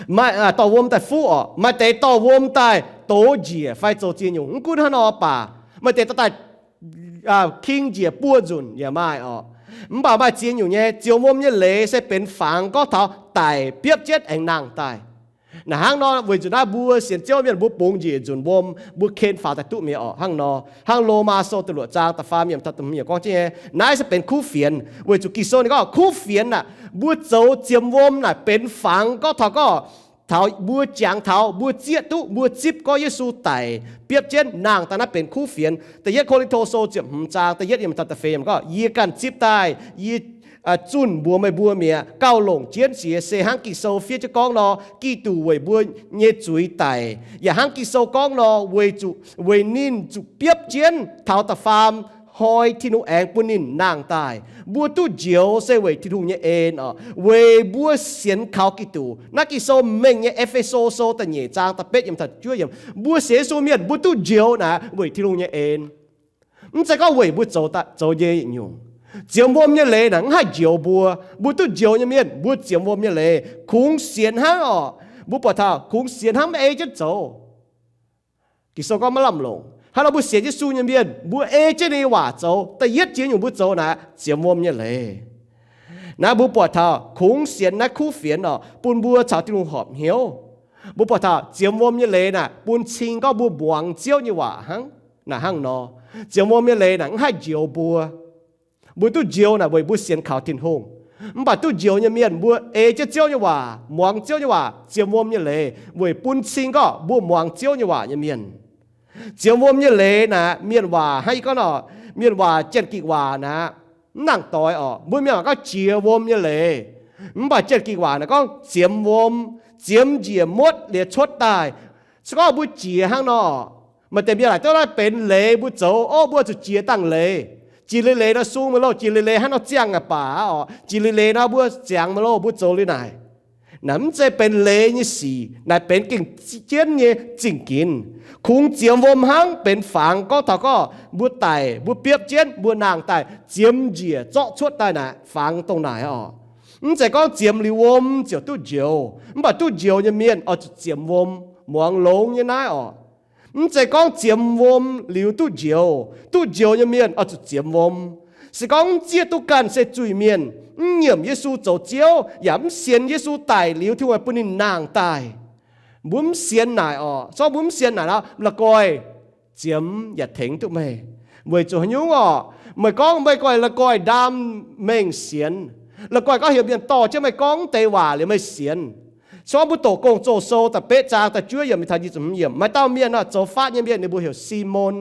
maaih dorh wuom daaih fuqv orqc, maaih deix dorh wuom daaih dox njiec fai zoux ziex nyungc. Mv gunv hnangv nor baac maaih deix dorh daaih king njiec buo nzunc yaac maaih orqc. Mv baac maaih ziex nyungc nyei ziouc wuom nyei leiz se benx fangx gorngv taux daic biopv jienv aengx nangh daaih. Naaiv hnangv nor weic zuqc naaiv mbuo sienx Ziouv mienh mbuo bungx njiec nzunc wuom, mbuo ken faaux daaih duqv mi'aqv orqc. Hnangv nor hnangv Lomaa Sou da'luoqc zaang da'faam yiemc taux da'hmz yiemc gorngv jienv naaiv se benx kuv fienx. Weic zuqc Ging-Sou ninh gorngv kuv fienx aeqv, mbuo zoux ziemx wuom naaic benx fangx gorngv taux gorngv taux mbuo jangx taux mbuo zieqv duqv mbuo zipv gorngv Yesu daic biopv jienv nangh daaih naaiv benx kuv fienx. Da'yietv Ko^lin^to Sou ziepc hmz zaang da'yietv yiemc taux da'feix yiemc gorngv, Yie ganh zipv daaih yie zunh mbuox meih mbuo mi'aqv. Gauh longc jienv sic se hnangv Ging-Sou fiev jienv gorngv nor, Giduc weic mbuo nyei zuiz daic. Yaac hnangv Ging-Sou gorngv nor, weic zuqc weic ninh zuqc biopv jienv taux da'faam hnoi Tin-Hungh aengx bun ninh nangh daaih. Mbuo duqv njoux se weic Tin-Hungh nyei en orqc, weic mbuo sienx kaux Giduc. Naaiv Ging-Sou mengh nyei E^fe^so Sou da'nyeic zaang da'betv yiemc taux juov yiemc, mbuo sienx Yesu mienh mbuo duqv njoux naaic weic Tin-Hungh nyei en. Mv zeiz gorngv weic mbuo zoux nyei nyungc. Ziemx wuom nyei leiz naaic mv haih njoux mbuo. Mbuo duqv njoux nyei mienh mbuo ziemx wuom nyei leiz kungx sienx hnangv orqc. Mbuo buatc taux kungx sienx hnangv maiv ei jienv zoux. Ging-Sou gorngv maiv lamh longc. Hnangv nor mbuo sienx Yesu nyei mienh mbuo ei jienv ninh nyei waac zoux, da'yietv jiex nyungc mbuo zoux naaic ziemx wuom nyei leiz. Naaiv mbuo buatc taux kungx sienx naaiv kuv fienx orqc, bun mbuo caux Tin-Hungh horpc hnyouv. Mbuo buatc taux ziemx wuom nyei leiz naaic bun cing gorngv mbuo muangx Ziouv nyei waac hnangv. Naaic hnangv nor, ziemx wuom nyei leiz naaic mv haih njoux mbuo. Mbuo duqv njoux naaic weic mbuo sienx kaux Tin-Hungh. Mv baac duqv njoux nyei mienh mbuo ei jienv Ziouv nyei waac, muangx Ziouv nyei waac, ziemx wuom nyei leiz weic bun cing gorngv mbuo muangx Ziouv nyei waac nyei mienh. Ziemx wuom nyei leiz naaic mienh waac hnangv yie gorngv nor, mienh waac Janx-Gikc waac naaic mv nangc doix orqc. Mbuo mienh waac gorngv jiex wuom nyei leiz. Mv baac Janx-Gikc waac naaic gorngv ziemx wuom, ziemx njiec muotv liuz cuotv daaih. Se gorngv mbuo jiex hnangv nor, maaih deix mienh laaic duqv naaiv benx leiz mbuo zoux, o, mbuo zuqc jiex dangh leiz. Jiex leiz-leiz nor sung maiv loh, jiex leiz-leiz hnangv nor ziangh aqv baac orqc, jiex leiz-leiz nor mbuo ziangx maiv loh, mbuo zoux liuz naaic. Naaic mv zeiz benx leiz nyei sic, naaic benx gengh jienv nyei zingh ginx. Kungx ziemx wuom hnangv benx fangx gorngv taux gorngv mbuo daic, mbuo biopv jienv, mbuo nangh daaih, ziemx njiec zorqv cuotv daaih naaic fangx dongh naaic orqc. Mv zeiz gorngv ziemx liuz wuom ziouc duqv njoux, mv baac duqv njoux nyei mienh oix zuqc ziemx wuom. Muangx longx nyei naaiv orqc. Mv zeiz gorngv ziemx wuom liuz duqv njoux. Duqv njoux nyei mienh oix zuqc ziemx wuom. Se gorngv mv zieqv duqv ganh se zuiz-mienh, mv nyiemc Yesu zoux Ziouv, yaac mv sienx Yesu daic liuz Tin-Hungh bun ninh nangh daaih, mbuo mv sienx naaic orqc. Se gorngv mbuo mv sienx naaic nor, la'guaih ziemx yaac tengx duqv meih. Weic zuqc haaix nyungc orqc? Meih gorngv meih guaih la'guaih ndaam mengh sienx. La'guaih gorngv heuc mienh dorh jienv meih gorngv deix waac liuz meih sienx. Se gorngv mbuo doqc Gong-Zoh Sou da'betv zaang da'juov yiemc taux nyic ziepc hmz yiemc, maaih dauh mienh orqc, zoux faatv nyei mienh ninh mbuo heuc Simon.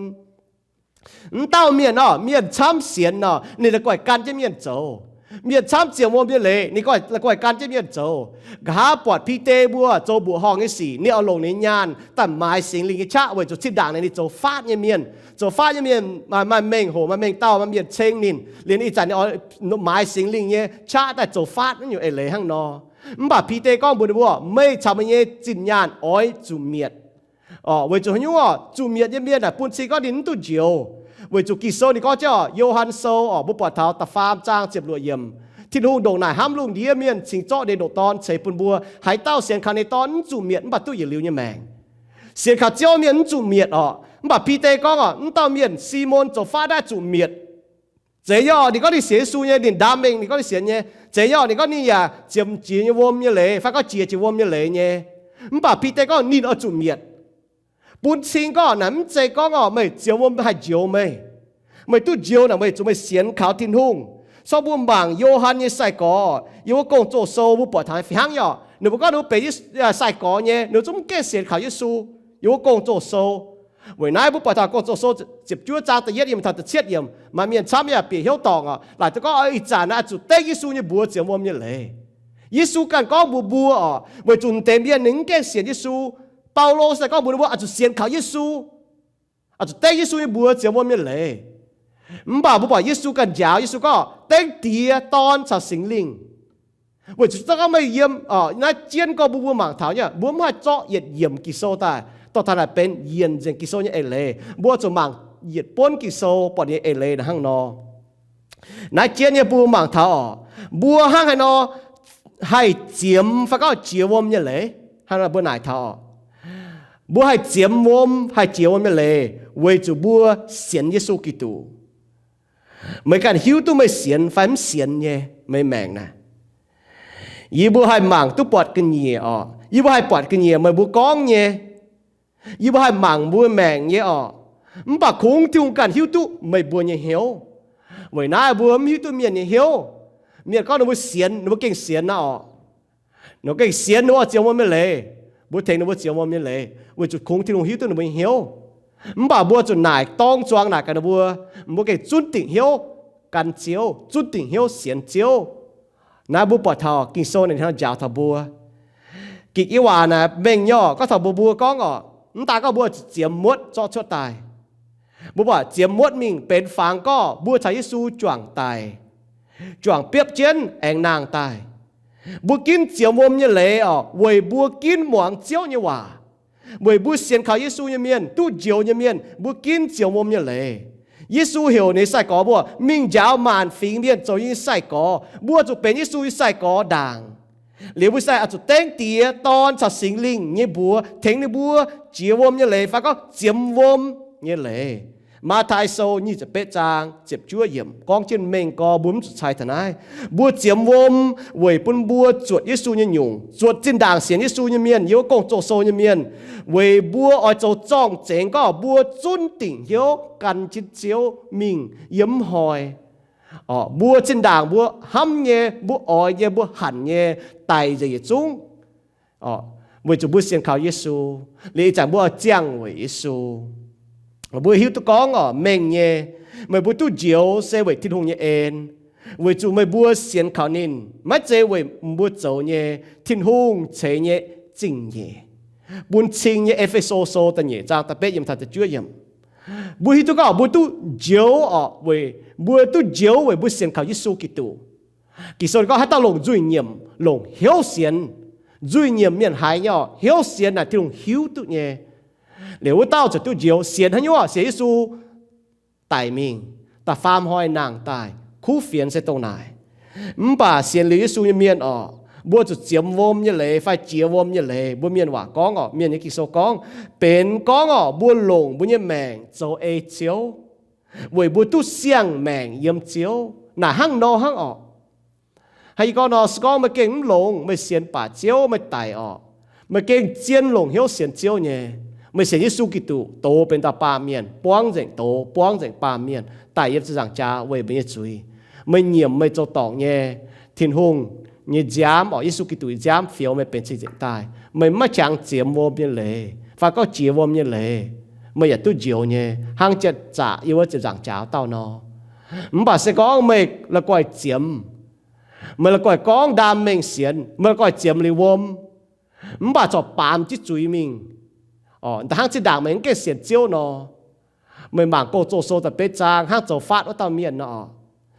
Mv dauh mienh orqc, mienh camv sienx orqc, ninh la'guaih gan jienv mienh zoux. Mienh camv ziemx wuom nyei leiz, ninh la'guaih gan jienv mienh zoux. Nqa'haav buatc Bide mbuo zoux mbuoqc horngh nyei sic, ninh oix longc ninh nyaanh daaih maaiz Singx Lingh nyei qaqv weic zuqc zinh ndaangc naaic ninh zoux faatv nyei mienh. Zoux faatv nyei mienh maaih mengh hoc, maaih mengh dauh, maaih mienh ceng ninh. Liuz ninh ih zanc ninh oix maaiz Singx Lingh nyei qaqv daaih zoux faatv nyungc eix leiz hnangv nor. Mv baac Bide gorngv mbuox ninh mbuo, meih caux meih nyei zinh nyaanh oix zuqc mietc. Orqc, weic zuqc haaix nyungc orqc? Zuqc mietc nyei mienh naaic bun cing gorngv ninh mv duqv njoux. Weic zuqc Ging-Sou ninh gorngv jienv orqc, Yo^han Sou orqc, mbuo buatc taux da'faam zaang ziepc luoqc yiemc, Tin-Hungh ndongc naaic hnamv lungh ndiev mienh cingx zorqv ninh nyei ndoqc Dorn ceix bun mbuo, haaix dauh sienx kaux ninh nyei Dorn mv zuqc mietc mv baac duqv yietc liuz nyei maengc. Sienx kaux Ziouv mienh mv zuqc mietc orqc. Mv baac Bide gorngv orqc, mv dauh mienh Simon zoux faatv naaiv zuqc mietc. Zeiz nyei orqc, ninh gorngv ninh sienx Yesu nyei, ninh ndaam mengh ninh gorngv ninh sienx nyei. Zeiz nyei orqc, ninh gorngv ninh yaac ziemx jiex nyei wuom nyei leiz fai gorngv jiex jiex wuom nyei leiz nyei. Mv baac Bide gorngv ninh oix zuqc mietc. Bun cing gorngv naaic mv zeiz gorngv orqc, meih ziemx wuom haih njoux meih. Meih duqv njoux naaic meih zuqc meih sienx kaux Tin-Hungh. Se gorngv mbuo mangc Yo^han nyei sai-gorx, yiem wuov Gong-Zoh Sou mbuo buatc taux fih hnangv nyei orqc. Ninh mbuo gorngv ninh mbuo benx sai-gorx nyei, ninh mbuo zungv mv gaengh sienx kaux Yesu. Yiem wuov Gong-Zoh Sou, weic naaiv mbuo buatc taux Gong-Zoh Sou ziepc juov zaang da'yietv yiemc taux da'cietv yiemc, maaih mienh camv yaac bieqc heuv dorngc orqc, laaic duqv gorngv ih zanc naaiv oix zuqc dengv Yesu nyei mbuox ziemx wuom nyei leiz. Yesu ganh gorngv mbuox mbuo orqc, weic zuqc deix mienh ninh mv gaengh sienx Yesu. Baulo se gorngv mbuox ninh mbuo oix zuqc sienx kaux Yesu, oix zuqc dengv Yesu nyei mbuox ziemx wuom nyei leiz. Mv baac mbuo buatc Yesu ganh njaaux, Yesu gorngv dengv Diex, Dorn caux Singx Lingh. Weic zuqc se gorngv meih yiem naaiv jienv gorngv mbuo mbuo mangc taux nyei, mbuo mv haih zorqv yietc yiemc Ging-Sou daaih dorh taux naaic benx yienc nzengc Ging-Sou nyei eix leiz. Mbuo zuqc mangc yietc buonv Ging-Sou buatc nyei eix leiz naaic hnangv nor. Naaiv jienv nyei mbuo mangc taux orqc, mbuo hnangv haaix nor haih ziemx fai gorngv jiex wuom nyei leiz? Hnangv naaiv mbuo naaic taux oc, mbuo haih ziemx wuom, haih jiex wuom nyei leiz weic zuqc mbuo sienx Yesu Giduc. Meih ganh hiuv duqv meih sienx fai mv sienx nyei, meih maengc naaic. Yie mbuo haih mangc duqv buatc ga'nyiec oc. Yie mbuo haih buatc ga'nyiec meih mbuo gorngv nyei. Yie mbuo haih mangc mbuo maengc nyei oc. Mv baac kungx Tin-Hungh ganh hiuv duqv meih mbuo nyei hnyouv. Weic naaiv mbuo mv hiuv duqv mienh nyei hnyouv. Mienh gorngv ninh mbuo sienx, ninh mbuo gengh sienx naaiv oc. Ninh mbuo gengh sienx ninh mbuo ziemx wuom nyei leiz. Mbuo tengx ninh mbuo ziemx wuom nyei leiz weic zuqc kungx Tin-Hungh hiuv duqv ninh mbuo nyei hnyouv. Mv baac mbuo zuqc naaic dorng zuangx naaic gaax ninh mbuo, mbuo gengh zunv dingc hnyouv gan Ziouv, zunv dingc hnyouv sienx Ziouv. Naaiv mbuo buatc taux Ging-Sou naaic hnangv njaaux taux mbuo. Gikc nyei waac naaic mengh nyei oc, gorngv taux mbuo, mbuo gorngv oc, mv daaih gorngv mbuo zuqc ziemx muotv zorqv cuotv daaih. Mbuo buatc ziemx muotv mingh benx fangx gorngv mbuo caux Yesu juangc daic, juangc biopv jienv aengx nangh daaih. Mbuo ginv ziemx wuom nyei leiz oc, weic mbuo ginv muangx Ziouv nyei waac. Weic mbuo sienx kaux Yesu nyei mienh, duqv njoux nyei mienh, mbuo ginv ziemx wuom nyei leiz. Yesu heuc ninh nyei sai-gorx mbuo mingh njaaux maanc fingx mienh zoux nyei sai-gorx. Mbuo zuqc benx Yesu nyei sai-gorx ndaangc. Liuz mbuo sai oix zuqc dengv Diex, Dorn caux Singx Lingh nyei mbuox tengx ninh mbuo jiex wuom nyei leiz fai gorngv ziemx wuom nyei leiz. Matv^taai Sou nyic ziepc betv zaang ziepc juov yiemc gorngv jienv mengh gorx, mbuo mv zuqc cai taux naaiv. Mbuo ziemx wuom weic bun mbuo zuotc Yesu nyei nyungc, zuotc zinh ndaangc sienx Yesu nyei mienh, yiem wuov gong-zoh sou nyei mienh, weic mbuo oix zoux zorng-zengx gorngv mbuo zunv dingc hnyouv gan jienv Ziouv mingh yiem hnoi. Mbuo zinh ndaangc mbuo hnamv nyei, mbuo oix nyei, mbuo hanc nyei, daic nzengc yietc zungv. Weic zuqc mbuo sienx kaux Yesu, liuz ih zanc mbuo oix ziangh weic Yesu. Mbuo hiuv duqv gorngv oc, mengh nyei, meih mbuo duqv njoux se weic Tin-Hungh nyei en, weic zuqc meih mbuo sienx kaux ninh, maiv zeiz weic mbuo zoux nyei. Tin-Hungh ceix nyei zingh nyeic, bun cing nyei. E^fe^so Sou da'nyeic zaang da'betv yiemc taux da'juov yiemc. Mbuo hiuv duqv gorngv mbuo duqv njoux oc, weic mbuo duqv njoux weic mbuo sienx kaux Yesu Giduc. Ging-Sou gorngv haaix dauh longc nzuih nyiemc longc hnyouv sienx, nzuih nyiemc mienh haiz nyei oc, hnyouv sienx naaic Tin-Hungh hiuv duqv nyei. Liuz wuov dauh ziouc duqv njoux. Sienx haaix nyungc? Sienx Yesu daic mingh, da'faam hnoi nangh daaih, kuv fienx se dongh naaic. Mv baac sienx liuz Yesu nyei mienh oc, mbuo zuqc ziemx wuom nyei leiz fai jiex wuom nyei leiz. Mbuo mienh waac gorngv oc, mienh nyei Ging-Sou gorngv, benx gorngv oc, mbuo longc mbuo nyei maengc zoux ei ziouv, weic mbuo duqv siang-maengc yiem Ziouv. Naaic hnangv nor hnangv oc. Hnangv yie gorngv nor, se gorngv meih gengh mv longx, meih sienx baac Ziouv, meih daic oc, meih gengh zien longc hnyouv sienx Ziouv nyei. Meih sienx Yesu Giduc, doz benx dauh baamh mienh, buangv nzengc doz, buangv nzengc baamh mienh, daic yiem ziepc nzaangc jaax weic meih nyei zuiz. Meih nyiemc meih zoux dorngc nyei Tin-Hungh nyei nziaamv oc, Yesu Giduc nyei nziaamv fioux meih benx cing-nzengc daaih. Meih maiv qangx ziemx wuom nyei leiz fai gorngv jiex wuom nyei leiz, meih yaac duqv njoux nyei, hnangv janx-zaqc yiem wuov ziepc nzaangc jaax dauh nor. Mv baac se gorngv meih la'guaih ziemx, meih la'guaih gorngv ndaam mengh sienx, meih la'guaih ziemx liuz wuom, mv baac corc baamz jienv zuiz mingh, hnangv zinh ndaangc meih mv gaengh sienx Ziouv nor. Meih mangc Gong-Zoh Sou da'betv zaang hnangv zoux faatv wuov dauh mienh nor.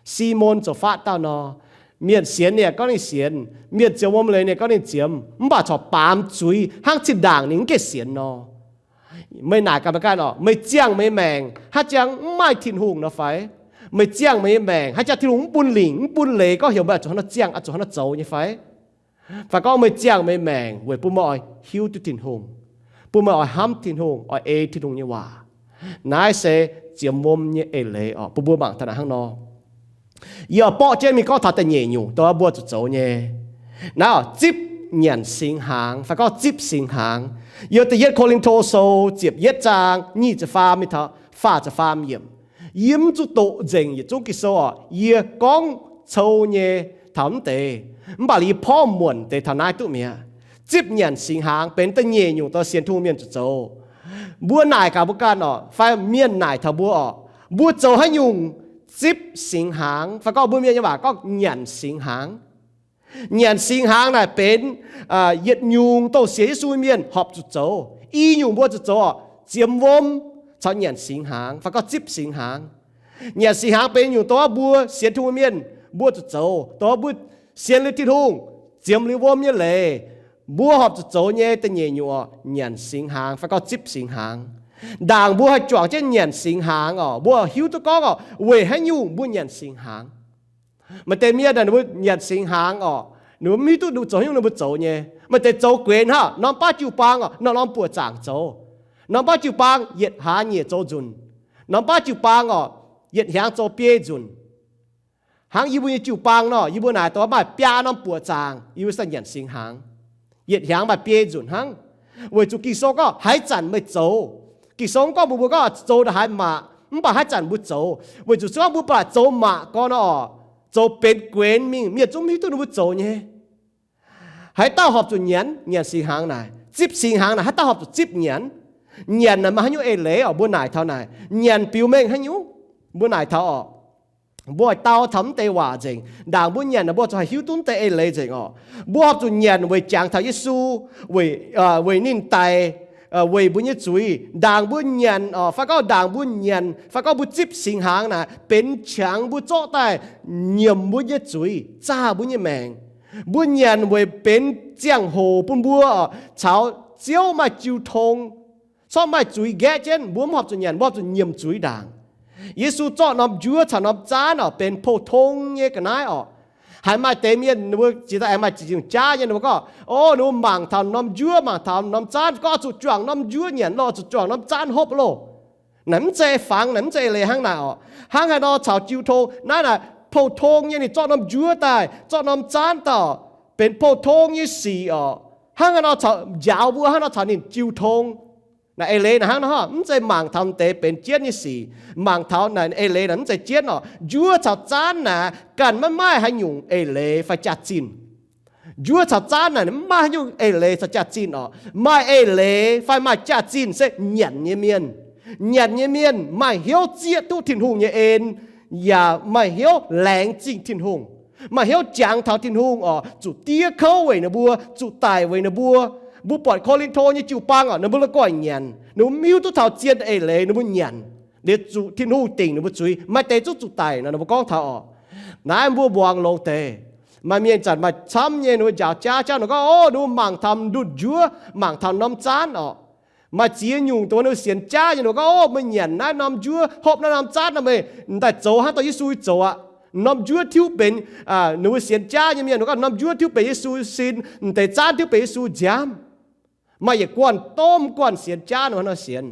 Simon zoux faatv dauh nor, mienh sienx ninh yaac gorngv ninh sienx, mienh ziemx wuom leiz ninh yaac gorngv ninh ziemx, mv baac corc baamz zuiz hnangv zinh ndaangc ninh mv gaengh sienx nor. Meih naaic gaax meih ganh oc, meih ziangh meih maengc hnangv ziangh mv maaih Tin-Hungh nor fai? Meih ziangh meih nyei maengc hnangv ziangh Tin-Hungh mv bun lingc mv bun leiz gorngv heuc meih oix zuqc hnangv nor ziangh, oix zuqc hnangv nor zoux nyei fai? Fai gorngv meih ziangh meih maengc weic bun meih oix hiuv duqv Tin-Hungh, bun meih oix hnamv Tin-Hungh, oix ei Tin-Hungh nyei waac. Naaiv se ziemx wuom nyei eix leiz oc, bun mbuo mangc taux naaic hnangv nor. Yie oix borqv jienv mingh gorngv taux da'nyeic nyungc dongh mbuo zuqc zoux nyei. Naaiv oc, zipv nyanc singx hnaangx fai gorngv zipv singx hnaangx. Yiem da'yietv Ko^lin^to Sou ziepc yietv zaang nyic ziepc faam mingh taux faah ziepc faam yiemc. Yie mv zuqc doqc nzengc yietc zungv Ging-Sou oc, yie gorngv cou nyei taux mv deix, mv baac yie porv muonc deix taux naaiv duqv mi'aqv. Zipv nyanc singx hnaangx benx da'nyeic nyungc dongh sienx Tin-Hungh mienh zuqc zoux. Mbuo naaic gaax mbuo ganh oc, fai mienh naaic taux mbuo oc, mbuo zoux haaix nyungc zipv singx hnaangx? Fai gorngv mbuo mienh nyei waac gorngv nyanc singx hnaangx. Nyanc singx hnaangx naaic benx yietc nyungc dongh sienx Yesu mienh horpc zuqc zoux. I nyungc mbuo zuqc zoux oc, ziemx wuom caux nyanc singx hnaangx fai gorngv zipv singx hnaangx. Nyanc singx hnaangx benx nyungc dongh mbuo sienx Tin-Hungh mienh mbuo zuqc zoux, dongh mbuo sienx liuz Tin-Hungh, ziemx liuz wuom nyei leiz, mbuo horpc zuqc zoux nyei da'nyeic nyungc oc, nyanc singx hnaangx fai gorngv zipv singx hnaangx. Ndaangc mbuo haih juangc jienv nyanc singx hnaangx oc, mbuo hiuv duqv gorngv oc, weic haaix nyungc mbuo nyanc singx hnaangx. Maaih deix mienh naaic mbuo nyanc singx hnaangx oc, Ninh mbuo mv hiuv duqv ninh mbuo zoux haaix nyungc, ninh mbuo zoux nyei. Maaih deix zoux guenx hnangv, norm baav jiu-baang orqc, norm-norm buoqc zaangc zoux. Norm baav jiu-baang yietc hlaax nyieqc zoux nzunc. Norm baav jiu-baang orqc, yietc hnyangx zoux biei nzunc. Hnangv yie mbuo nyei jiu-baang nor, yie mbuo naaic dongh maaih biaa norm buoqc zaangc, yie mbuo se nyanc singx hnaangx. Yietc hnyangx maaih biei nzunc hnangv. Weic zuqc Ging-Sou gorngv haaix zanc meih zoux. Ging-Sou gorngv mbuox mbuo gorngv zoux ndongc haaix maac, mv baac haaix zanc mbuo zoux. Weic zuqc se gorngv mbuo baac zoux maac gorn orqc, zoux benx guenx mingh, mienh zungv mv hiuv duqv ninh mbuo zoux nyei. Haaix dauh horpc zuqc nyanc, nyanc singx hnaangx naaic, zipv singx hnaangx naaic, haaix dauh horpc zuqc zipv nyanc? Nyanc naaic maaih haaix nyungc eix leiz orqc? Mbuo naaic taux naaic, nyanc biux mengh haaix nyungc? Mbuo naaic taux orqc, mbuo oix dau taux mv deix waac nzengc. Ndaangc mbuo nyanc naaic, mbuo zuqc haih hiuv duqv mv deix eix leiz nzengc orqc. Mbuo horpc zuqc nyanc weic jangx taux Yesu, weic, weic ninh daic, weic mbuo nyei zuiz. Ndaangc mbuo nyanc orqc, fai gorngv ndaangc mbuo nyanc, fai gorngv mbuo zipv singx hnaangx naaic, benx qangx mbuo zorqv daaih nyiemc mbuo nyei zuiz, zaah mbuo nyei maengc. Mbuo nyanc weic benx ziangh hoc bun mbuo orqc, caux Ziouv maaih jiu tong. Corc maaih zuiz nqaeqv jienv, mbuo mv horpc zuqc nyanc, mbuo horpc zuqc nyiemc zuiz ndaangc. Yesu zorqv norm njuov caux norm zaanv orqc, benx pou-tong nyei ga'naaiv orqc. Haiz maaih deix mienh ninh mbuo ziex daaih aengx maaih ziex nyungc jaav nyei, ninh mbuo gorngv, o, ninh mbuo mangc taux norm njuov, mangc taux norm zaanv, gorngv zuqc juangc norm njuov nyanc loh, zuqc juangc norm zaanv hopv loh. Naaic mv zeiz fangx, naaic mv zeiz eix leiz hnangv naaic orqc. Hnangv haaix nor caux jiu tong? Naaiv naaic pou-tong nyei, ninh zorqv norm njuov daaih, zorqv norm zaanv daaih, benx pou-tong nyei sic orqc. Hnangv haaix nor caux njaaux mbuo, hnangv nor caux ninh jiu tong? Naaic eix leiz naaic hnangv nor, mv zeiz mangc taux deix benx jienv nyei sic. Mangc taux naaic eix leiz naaic mv zeiz jienv orqc. Njuov caux zaanv naaic ganh maiv maaih haaix nyungc eix leiz fai jaax-zinh. Njuov caux zaanv naaic mv maaih haaix nyungc eix leiz caux jaax-zinh orqc. Maaih eix leiz fai maaih jaax-zinh se nyanc nyei mienh. Nyanc nyei mienh maaih hnyouv zieqv duqv Tin-Hungh nyei en, yaac maaih hnyouv laengz zingh Tin-Hungh, maaih hnyouv jangx taux Tin-Hungh orqc, zuqc diev kouv weic ninh mbuo, zuqc daic weic ninh mbuo. Mbuo buatc Ko^lin^to nyei jiu-baang orqc, ninh mbuo la'guaih nyanc, ninh mbuo mv hiuv duqv taux zien eix leiz, ninh mbuo nyanc liuz zuqc Tin-Hungh dingc ninh mbuo zuiz, maaih deix zungv zuqc daic nor ninh mbuo gorngv taux orqc. Naaiv mbuo muangx longx deix. Maaih mienh zanc maaih camv nyei ninh mbuo njaaux jaav, jaav ninh gorngv, o, ninh mbuo mangc taux ndunh njuov, mangc taux norm zaanv orqc. Maaih ziex nyungc dongh ninh mbuo sienx jaav nyei ninh mbuo gorngv, o, meih nyanc naaiv norm njuov, hopv naaiv norm zaanv nor, meih m'daaih zoux hnangv dorh Yesu zoux aqv. Norm njuov tiuv benx, ninh mbuo sienx jaav nyei mienh ninh mbuo gorngv norm njuov tiuv benx Yesu sin, m'deix zaanv tiuv benx Yesu nziaamv. Maaih yietc guanh domh guanh sienx jaav ninh mbuo hnangv nor sienx.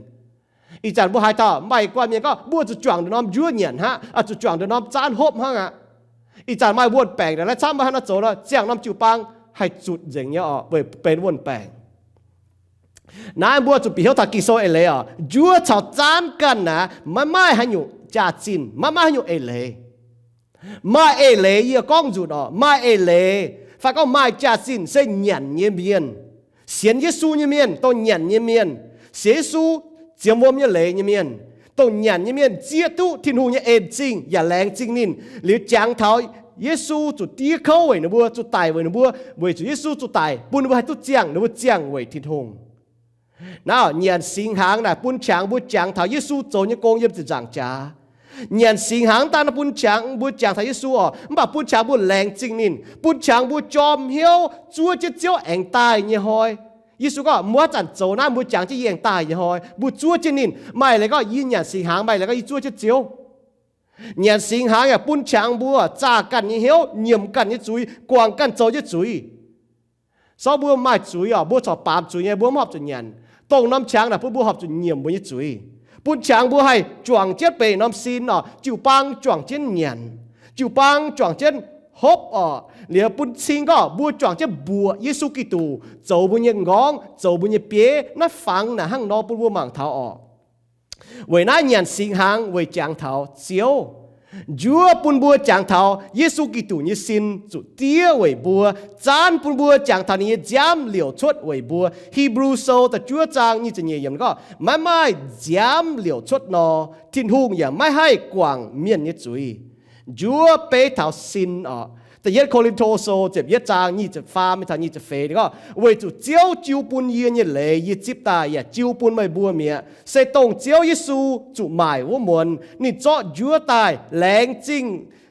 Ih zanc mbuo haaix dauh maaih yietc guanh mienh gorngv mbuo zuqc juangc nduqc norm njuov nyanc hnangv, zuqc juangc nduqc norm zaanv hopv hnangv aqv. Ih zanc maaih wuonh baengc naaiv camv mbuo hnangv nor zoux nor, ziangh norm jiu-baang haih zutc nzengc nyei orqc, weic benx wuonh baengc. Naaiv mbuo zuqc bieqc hnyouv taux Ging-Sou eix leiz orqc. Njuov caux zaanv ganh naaic maiv maaih haaix nyungc jaax-zinh, maiv maaih haaix nyungc eix leiz. Maaih eix leiz yie gorngv nzunc orqc, maaih eix leiz fai gorngv maaih jaax-zinh se nyanc nyei mienh. Sienx Yesu nyei mienh, dongh nyanc nyei mienh. Sienx Yesu, ziemx wuom nyei leiz nyei mienh, dongh nyanc nyei mienh zieqv duqv Tin-Hungh nyei en-zingh yaac laengz zingh ninh liuz jangx taux Yesu zuqc diev kouv weic ninh mbuo, zuqc daic weic ninh mbuo, weic zuqc Yesu zuqc daic bun ninh mbuo haih duqv ziangh, ninh mbuo ziangh weic Tin-Hungh. Naaiv nyanc singx hnaangx naaic bun qangx mbuo jangx taux Yesu zoux nyei gong yiem ziepc nzaangc jaax. Nyanc singx hnaangx mv daan bun qangx mbuo jangx taux Yesu orqc, mv baac bun qangx mbuo laengz zingh ninh, bun qangx mbuo jorm hnyouv zuov jienv Ziouv aengx daaih nyei hnoi. Yesu gorngv, mbuo haaix zanc zoux naaiv, mbuo jangx jienv yie aengx daaih nyei hnoi, mbuo zuov jienv ninh. Maaih leiz gorngv yie nyanc singx hnaangx, maaih leiz gorngv yie zuov jienv Ziouv. Nyanc singx hnaangx yaac bun qangx mbuo zaah ganh nyei hnyouv, nyiemc ganh nyei zuiz, guangc ganh zoux nyei zuiz. Sorng mbuo maaih zuiz orqc, mbuo corc baamz zuiz nyei, mbuo mv horpc zuqc nyanc. Dongh norm qangx naaic bun mbuo horpc zuqc nyiemc mbuo nyei zuiz, bun qangx mbuo haih juangc jienv beic norm sin orqc, jiu-baang juangc jienv nyanc, jiu-baang juangc jienv hopv orqc. Liuz bun cing gorngv mbuo juangc jienv mbuoqc Yesu Giduc zoux mbuo nyei m'nqorngv, zoux mbuo nyei bieiv. Naaiv fangx naaic hnangv nor bun mbuo mangc taux orqc. Weic naaiv nyanc singx hnaangx weic jangx taux Ziouv. Njuov bun mbuo jangx taux Yesu Giduc nyei sin zuqc diev weic mbuo. Zaanv bun mbuo jangx taux ninh nyei nziaamv liouc cuotv weic mbuo. Hipv^lu Sou da'juov zaang nyic ziepc nyeic yiemc gorngv, maiv maaih nziaamv liouc cuotv nor, Tin-Hungh yaac maiv haih guangc mienh nyei zuiz. Njuov beiv taux sin orqc. Da'yietv Ko^lin^to Sou ziepc yietv zaang nyic ziepc faam mingh taux nyic ziepc feix gorngv, weic zuqc Ziouv jiu bun yie nyei leiz yie zipv daaih yaac jiu bun meih mbuo mi'aqv. Se dongh Ziouv Yesu zuqc maaic wuov muonz ninh zorqv njuov daaih laengz zingh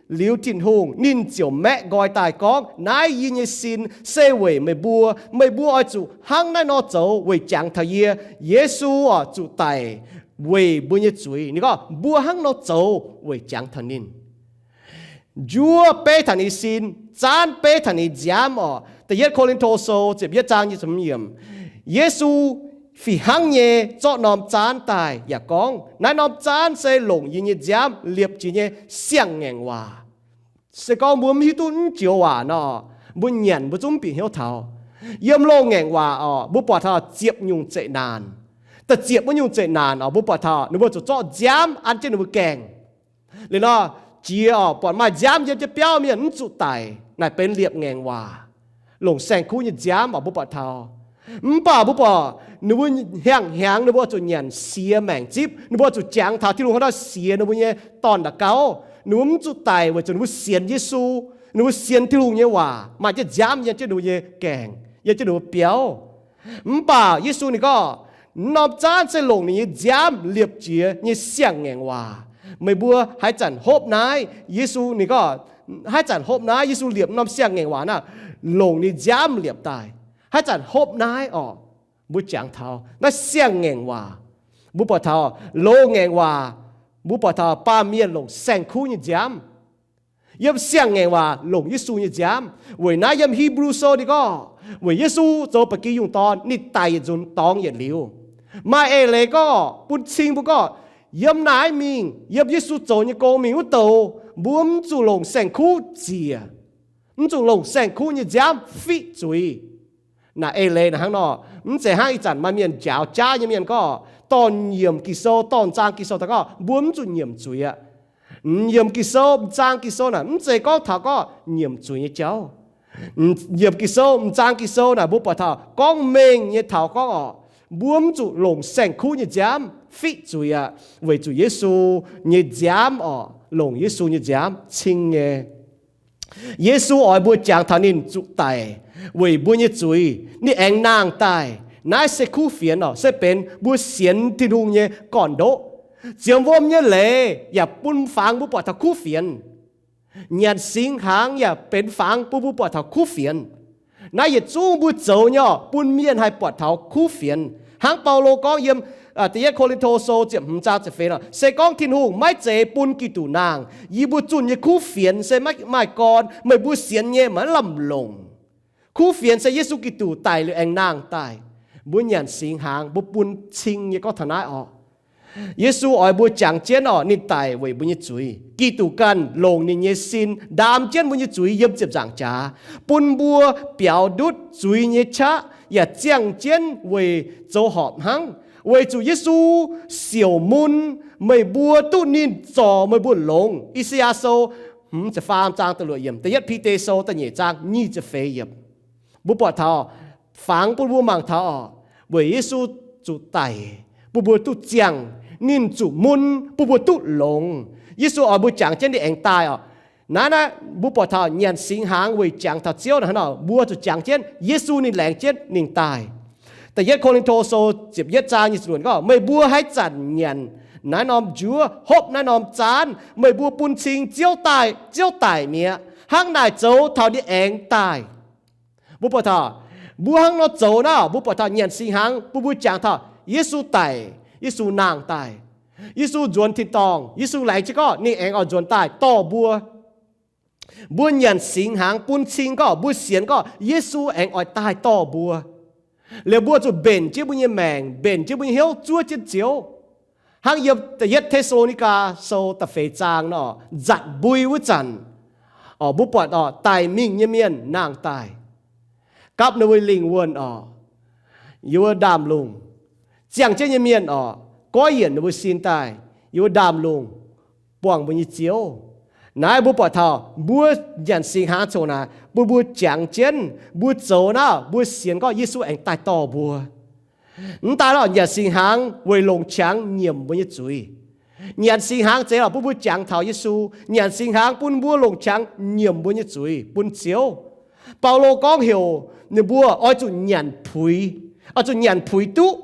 liuz Tin-Hungh, ninh ziouc maeqv nqoi daaih gorngv, naaiv yie nyei sin se weic meih mbuo. Meih mbuo oix zuqc hnangv naaiv nor zoux weic jangx taux yie. Yesu orqc zuqc daic weic mbuo nyei zuiz. Ninh gorngv mbuo hnangv nor zoux weic jangx taux ninh. Njuov beiv taux ninh sin, zaanv beiv taux ninh nziaamv orqc. Da'yietv Ko^lin^to Sou ziepc yietv zaang nyic ziepc hmz yiemc, Yesu fih hnangv nyei zorqv norm zaanv daaih yaac gorngv, naaiv norm zaanv se longc yie nyei nziaamv liepc jiex nyei siang-ngaengc waac. Se gorngv mbuo mv hiuv duqv naaiv joux waac nor, mbuo nyanc mbuo zungv mv bieqc hnyouv taux. Yiem loz-ngaengc waac orqc, mbuo buatc taux ziepc nyungc zeqc naanc. Da'ziepc wuov nyungc zeqc naanc orqc, mbuo buatc taux ninh mbuo zuqc zorqv nziaamv an jienv ninh mbuo gaengh. Liuz nor, jiex orqc, buatc maaih nziaamv yiem jienv biauv mienh mv zuqc daic, naaic benx liepc ngaengc waac, longc saeng-kuv nyei nziaamv orqc, mbuo buatc taux. Mv baac mbuo buatc ninh mbuo hnyangx-hnyangx ninh mbuo zuqc nyanc siex maengc zipv. Ninh mbuo zuqc jangx taux Tin-Hungh hnangv nor siex ninh mbuo nyei dorn-nda'gauv. Ninh mbuo mv zuqc daic weic zuqc ninh mbuo sienx Yesu. Ninh mbuo sienx Tin-Hungh nyei waac, maaih jienv nziaamv yiem jienv ninh mbuo nyei gaengh, yiem jienv ninh mbuo biauv. Mv baac Yesu ninh gorngv, norm zaanv se longc ninh nyei nziaamv liepc jiex nyei siang-ngaengc waac. Meih mbuo haaix zanc hopv naaiv, Yesu ninh gorngv, haaix zanc hopv naaiv, Yesu liepc norm siang-ngaengc waac naaiv, longc ninh nziaamv liepc daaih. Haaix zanc hopv naaiv orqc, mbuo jangx taux naaiv siang-ngaengc waac. Mbuo buatc taux loz-ngaengc waac, mbuo buatc taux baamh mienh longc saeng-kuv nyei nziaamv. Yiem siang-ngaengc waac longc Yesu nyei nziaamv. Weic naaiv yiem Hipv^lu Sou ninh gorngv, weic Yesu zoux ba'gi yungh dorn, ninh daic yietc nzunc dorngx yietc liuz. Maaih eix leiz gorngv, bun cing mbuo gorngv, yiem naaiv mingh, yiem Yesu zoux nyei gong mingh wuov douc, mbuo mv zuqc longc saeng-kuv ziec, mv zuqc longc saeng-kuv nyei nziaamv fiqv zuiz. Naaic eix leiz naaic hnangv nor, mv zeiz hnangv ih zanc maaih mienh njaaux jaav nyei mienh gorngv, dorh nyiemc Ging-Sou, dorh m'zang Ging-Sou daaih gorngv mbuo mv zuqc nyiemc zuiz aqv. Nyiemc Ging-Sou, m'zang Ging-Sou naaic mv zeiz gorngv taux gorngv nyiemc zuiz nyei jauv. Nyiemc Ging-Sou, m'zang Ging-Sou naaic mbuo buatc taux gorngv mengh nyei taux gorngv orqc, mbuo mv zuqc longc saeng-kuv nyei nziaamv fiqv zuiz aqv, weic zuqc Yesu nyei nziaamv orqc, longc Yesu nyei nziaamv cing nyei. Yesu oix mbuo jangx taux ninh zuqc daic weic mbuo nyei zuiz, ninh aengx nangh daaih. Naaiv se kuv fienx orqc, se benx mbuo sienx Tin-Hungh nyei gorn-ndoqv. Ziemx wuom nyei leiz yaac bun fangx mbuo buatc taux kuv fienx. Nyanc singx hnaangx yaac benx fangx bun mbuo buatc taux kuv fienx. Naaiv yietc zungv mbuo zoux nyei orqc, bun mienh haih buatc taux kuv fienx. Hnangv Baulo gorngv yiem Da'yietv Ko^lin^to Sou ziepc hmz zaang ziepc feix nor, se gorngv Tin-Hungh maiv zeiz bun Giduc nangh, yie mbuo zunh nyei kuv fienx se maiv maaih gorn, meih mbuo sienx nyei maiv lamh longc. Kuv fienx se Yesu Giduc daic liuz aengx nangh daaih. Mbuo nyanc singx hnaangx, mbuo bun cing nyei gorngv taux naaiv orqc. Yesu oix mbuo jangx jienv orqc, ninh daic weic mbuo nyei zuiz. Giduc ganh longc ninh nyei sin ndaam jienv mbuo nyei zuiz yiem ziepc nzaangc jaax, bun mbuo biaux ndutv zuiz nyei qaqv yaac ziangh jienv weic zoux horpc hnangv. Weic zuqc Yesu siouc mun, meih mbuo duqv ninh zorc meih mbuo longx. I^saa^yaa Sou hmz ziepc faam zaang da'luoqc yiemc, Da'yietv Bide Sou da'nyeic zaang nyic ziepc feix yiemc. Mbuo buatc taux, fangx bun mbuo mangc taux orqc, weic Yesu zuqc daic bun mbuo duqv ziangh, ninh zuqc mun bun mbuo duqv longx. Yesu oix mbuo jangx jienv ninh aengx daaih orqc. Naaiv naaiv mbuo buatc taux nyanc singx hnaangx weic jangx taux Ziouv naaic hnangv nor, mbuo zuqc jangx jienv Yesu ninh laengz jienv ninh daaih. Da'yietv Ko^lin^to Sou ziepc yietv zaang nyic ziepc luoqc gorngv, meih mbuo haaix zanc nyanc naaiv norm njuov, hopv naaiv norm zaanv, meih mbuo bun cing Ziouv daaih, Ziouv daic mi'aqv. Hnangv naaic zoux taux ninh aengx daaih. Mbuo buatc taux, mbuo hnangv nor zoux naaiv, mbuo buatc taux nyanc singx hnaangx bun mbuo jangx taux Yesu daic, Yesu nangh daaih, Yesu nzuonx tin-dorngh, Yesu laengz jienv gorngv ninh aengx oix nzuonx daaih dorh mbuo. Mbuo nyanc singx hnaangx bun cing gorngv mbuo sienx gorngv Yesu aengx oix daaih dorh mbuo. Liuz mbuo zuqc mbenc jienv mbuo nyei maengc, mbenc jienv mbuo nyei hnyouv zuov jienv Ziouv. Hnangv yiem Da'yietv Te^saa^lo^ni^gaa Sou da'feix zaang nor, nzatc mbui wuov zanc, orqc, mbuo buatc orqc, daic mingh nyei mienh nangh daaih, gapv ninh mbuo lingh wuonh orqc, yiem wuov ndaamv-lungh. Ziangh jienv nyei mienh orqc, goiv yienc ninh mbuo sin daaih, yiem wuov ndaamv-lungh buangh mbuo nyei Ziouv. Naaiv mbuo buatc taux mbuo nyanc singx hnaangx coc naaic bun mbuo jangx jienv, mbuo zoux naaiv, mbuo sienx gorngv Yesu aengx daaih dorh mbuo. Mv daaih lorqc, nyanc singx hnaangx weic longc qangx nyiemc mbuo nyei zuiz. Nyanc singx hnaangx zeiz lorqc bun mbuo jangx taux Yesu. Nyanc singx hnaangx bun mbuo longc qangx nyiemc mbuo nyei zuiz bun Ziouv. Baulo gorngv heuc ninh mbuo oix zuqc nyanc puix, oix zuqc nyanc puix duqv.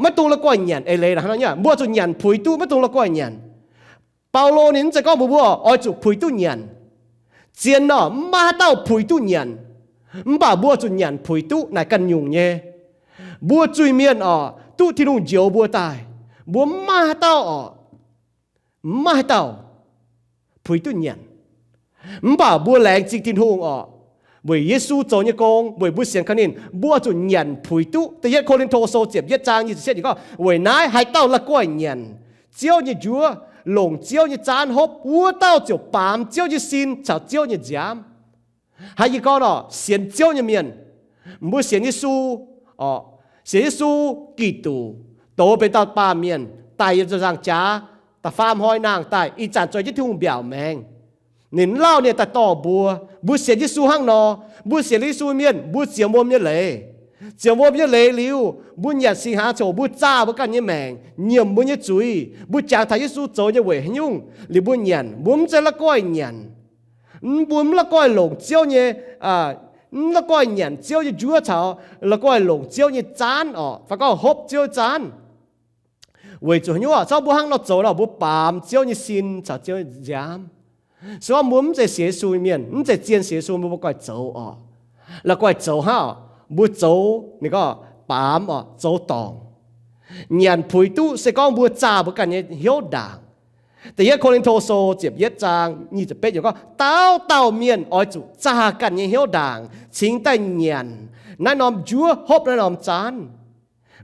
Maiv dungx la'guaih nyanc. Eix leiz hnangv nor, mbuo zuqc nyanc puix duqv, maiv dungx la'guaih nyanc. Baulo ninh mv zeiz gorngv mbuox mbuo oix zuqc puix duqv nyanc. Zien nor, maiv maaih haaix dauh puix duqv nyanc. Mv baac mbuo zuqc nyanc puix duqv naaic ganh nyungc nyei. Mbuo zuiz-mienh orqc, duqv Tin-Hungh njoux mbuo daaih, mbuo maiv maaih haaix dauh orqc, maiv maaih haaix dauh puix duqv nyanc. Mv baac mbuo laengz zingh Tin-Hungh orqc, weic Yesu zoux nyei gong, weic mbuo sienx kaux ninh, mbuo zuqc nyanc puix duqv. Da'yietv Ko^lin^to Sou ziepc yietv zaang nyic ziepc cietv gorngv, weic naaiv haaix dauh la'guaih nyanc Ziouv nyei njuov, longc Ziouv nyei zaanv hopv, wuov dauh ziouc baamz Ziouv nyei sin caux Ziouv nyei nziaamv. Hnangv yie gorngv orqc, sienx Ziouv nyei mienh, mbuo sienx Yesu orqc, sienx Yesu Giduc, douz benx dauh baamh mienh daaih yiem nzaangc jaax, da'faam hnoi nangh daaih, ih zanc zoux jienv Tin-Hungh mbiaauc maengx. Ninh lauh ninh daaih dorh mbuo. Mbuo sienx Yesu hnangv nor, mbuo sienx Yesu mienh, mbuo ziemx wuom nyei leiz. Ziemx wuom nyei leiz liuz, mbuo nyanc singx hnaangx ziouc mbuo zaah mbuo ganh nyei maengc, nyiemc mbuo nyei zuiz, mbuo jangx taux Yesu zoux nyei weic haaix nyungc liuz mbuo nyanc. Mbuo mv zeiz la'guaih nyanc, mbuo mv la'guaih longc Ziouv nyei, mv la'guaih nyanc Ziouv nyei njuov caux la'guaih longc Ziouv nyei zaanv orqc, fai gorngv hopv Ziouv nyei zaanv. Weic zuqc haaix nyungc? Zorqv mbuo hnangv nor zoux nor, mbuo baamz Ziouv nyei sin caux Ziouv nyei nziaamv. Se gorngv mbuo mv zeiz sienx Yesu mienh, mv zeiz zien sienx Yesu mienh, mbuo goiv zoux orqc. La'guaih zoux hnangv, mbuo zoux ninh gorngv baamz orqc, zoux dorngc. Nyanc puix duqv se gorngv mbuo zaah mbuo ganh nyei hnyouv ndaangc. Da'yietv Ko^lin^to Sou ziepc yietv zaang nyic ziepc betv yiemc gorngv, dauh dauh mienh oix zuqc zaah ganh nyei hnyouv ndaangc cingx daaih nyanc naaiv norm njuov, hopv naaiv norm zaanv.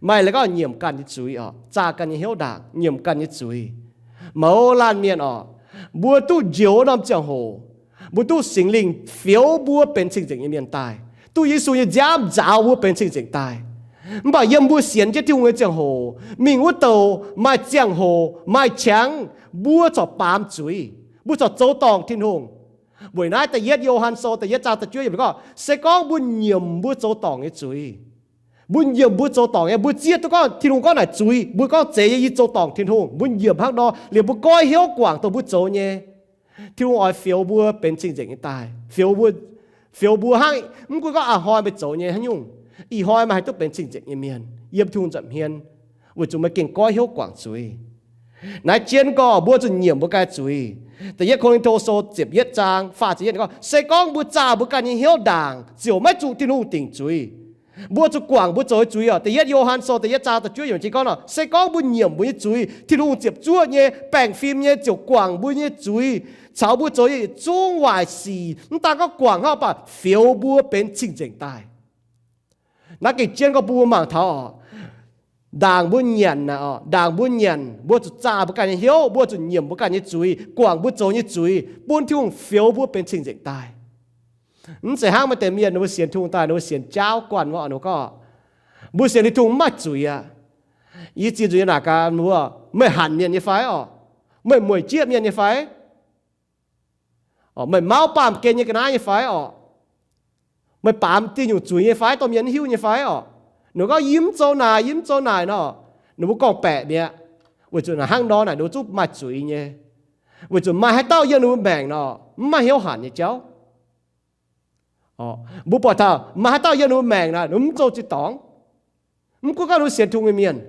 Maaih leiz gorngv nyiemc ganh nyei zuiz orqc, zaah ganh nyei hnyouv ndaangc, nyiemc ganh nyei zuiz. Mouz laanh mienh orqc, mbuo duqv njoux norm ziangh hoc, mbuo duqv Singx Lingh fioux mbuo benx cing-nzengc nyei mienh daaih, duqv Yesu nyei nziaamv nzaaux mbuo benx cing-nzengc daaih. Mv baac yiem mbuo sienx jienv Tin-Hungh nyei ziangh hoc, mingh wuov douc maaih ziangh hoc maaih qangx, mbuo corc baamz zuiz, mbuo corc zoux dorngc Tin-Hungh. Weic naaiv da'yietv Yo^han Sou da'yietv zaang da'juov yiemc gorngv, se gorngv mbuo nyiemc mbuo zoux dorngc nyei zuiz, mbuo nyiemc mbuo zoux dorngc nyei, mbuo zieqv duqv gorngv Tin-Hungh gorngv naaic zuiz, mbuo gorngv zeiz nyei, yie zoux dorngc Tin-Hungh, mbuo nyiemc hnangv nor liuz mbuo goiv hnyouv guangc dongh mbuo zoux nyei, Tin-Hungh oix fioux mbuo benx cing-nzengc nyei daaih. Fioux mbuo, fioux mbuo hnangv, mv gunv gorngv a'hnoi meih zoux nyei haaix nyungc, ih hnoi meih haih duqv benx cing-nzengc nyei mienh yiem Tin-Hungh nza'hmien, weic zuqc meih gengh goiv hnyouv guangc zuiz. Naaiv jienv gorngv mbuo zuqc nyiemc mbuo ganh zuiz. Da'yietv Ko^lin^to Sou ziepc yietv zaang faah ziepc yietv gorngv, se gorngv mbuo zaah mbuo ganh nyei hnyouv ndaangc, ziouc maiv zuqc Tin-Hungh dingc zuiz. Mbuo zuqc guangc mbuo zoux nyei zuiz orqc. Da'yietv Yo^han Sou da'yietv zaang da'juov yiemc gorngv nor, se gorngv mbuo nyiemc mbuo nyei zuiz, Tin-Hungh ziepc zuoqv nyei, baengh fim nyei, ziouc guangc mbuo nyei zuiz caux mbuo zoux nyei yietc zungv waaic sic. Mv daan gorngv guangc hnangv, mv baac fioux mbuo benx cing-nzengc daaih. Naaiv gengh jienv gorngv bun mbuo mangc taux orqc, ndaangc mbuo nyanc naaic orqc, ndaangc mbuo nyanc, mbuo zuqc zaah mbuo ganh nyei hnyouv, mbuo zuqc nyiemc mbuo ganh nyei zuiz, guangc mbuo zoux nyei zuiz, bun Tin-Hungh fioux mbuo benx cing-nzengc daaih. Mv zeiz hnangv maaih deix mienh ninh mbuo sienx Tin-Hungh daaih, ninh mbuo sienx jaauv guanh wuov, ninh mbuo gorngv, mbuo sienx Tin-Hungh mv maaih zuiz aqv. Yie ziex nzunc nyei naaic gaax mbuo, meih hanc mienh nyei fai orqc? Meih mueic jieqv mienh nyei fai? Meih mauv baamh gen nyei ga'naaiv nyei fai orqc? Meih baamz diuh nyungc zuiz nyei fai, dorh mienh mv hiuv nyei fai orqc? Ninh mbuo gorngv, yie mv zoux naaic, yie mv zoux naaic nor, ninh mbuo gorngv-baeqc mi'aqv. Weic zuqc naaic hnangv nor naaic ninh mbuo zungv maaih zuiz nyei. Weic zuqc maaih haaix dauh yiem ninh mbuo maengc nor, mv maaih hnyouv hanc nyei jauv. Mbuo buatc taux maaih haaix dauh yiem ninh mbuo maengc naaic, ninh mv zoux ziex dorngx. Mv gunv gorngv ninh mbuo sienx Tin-Hungh nyei mienh,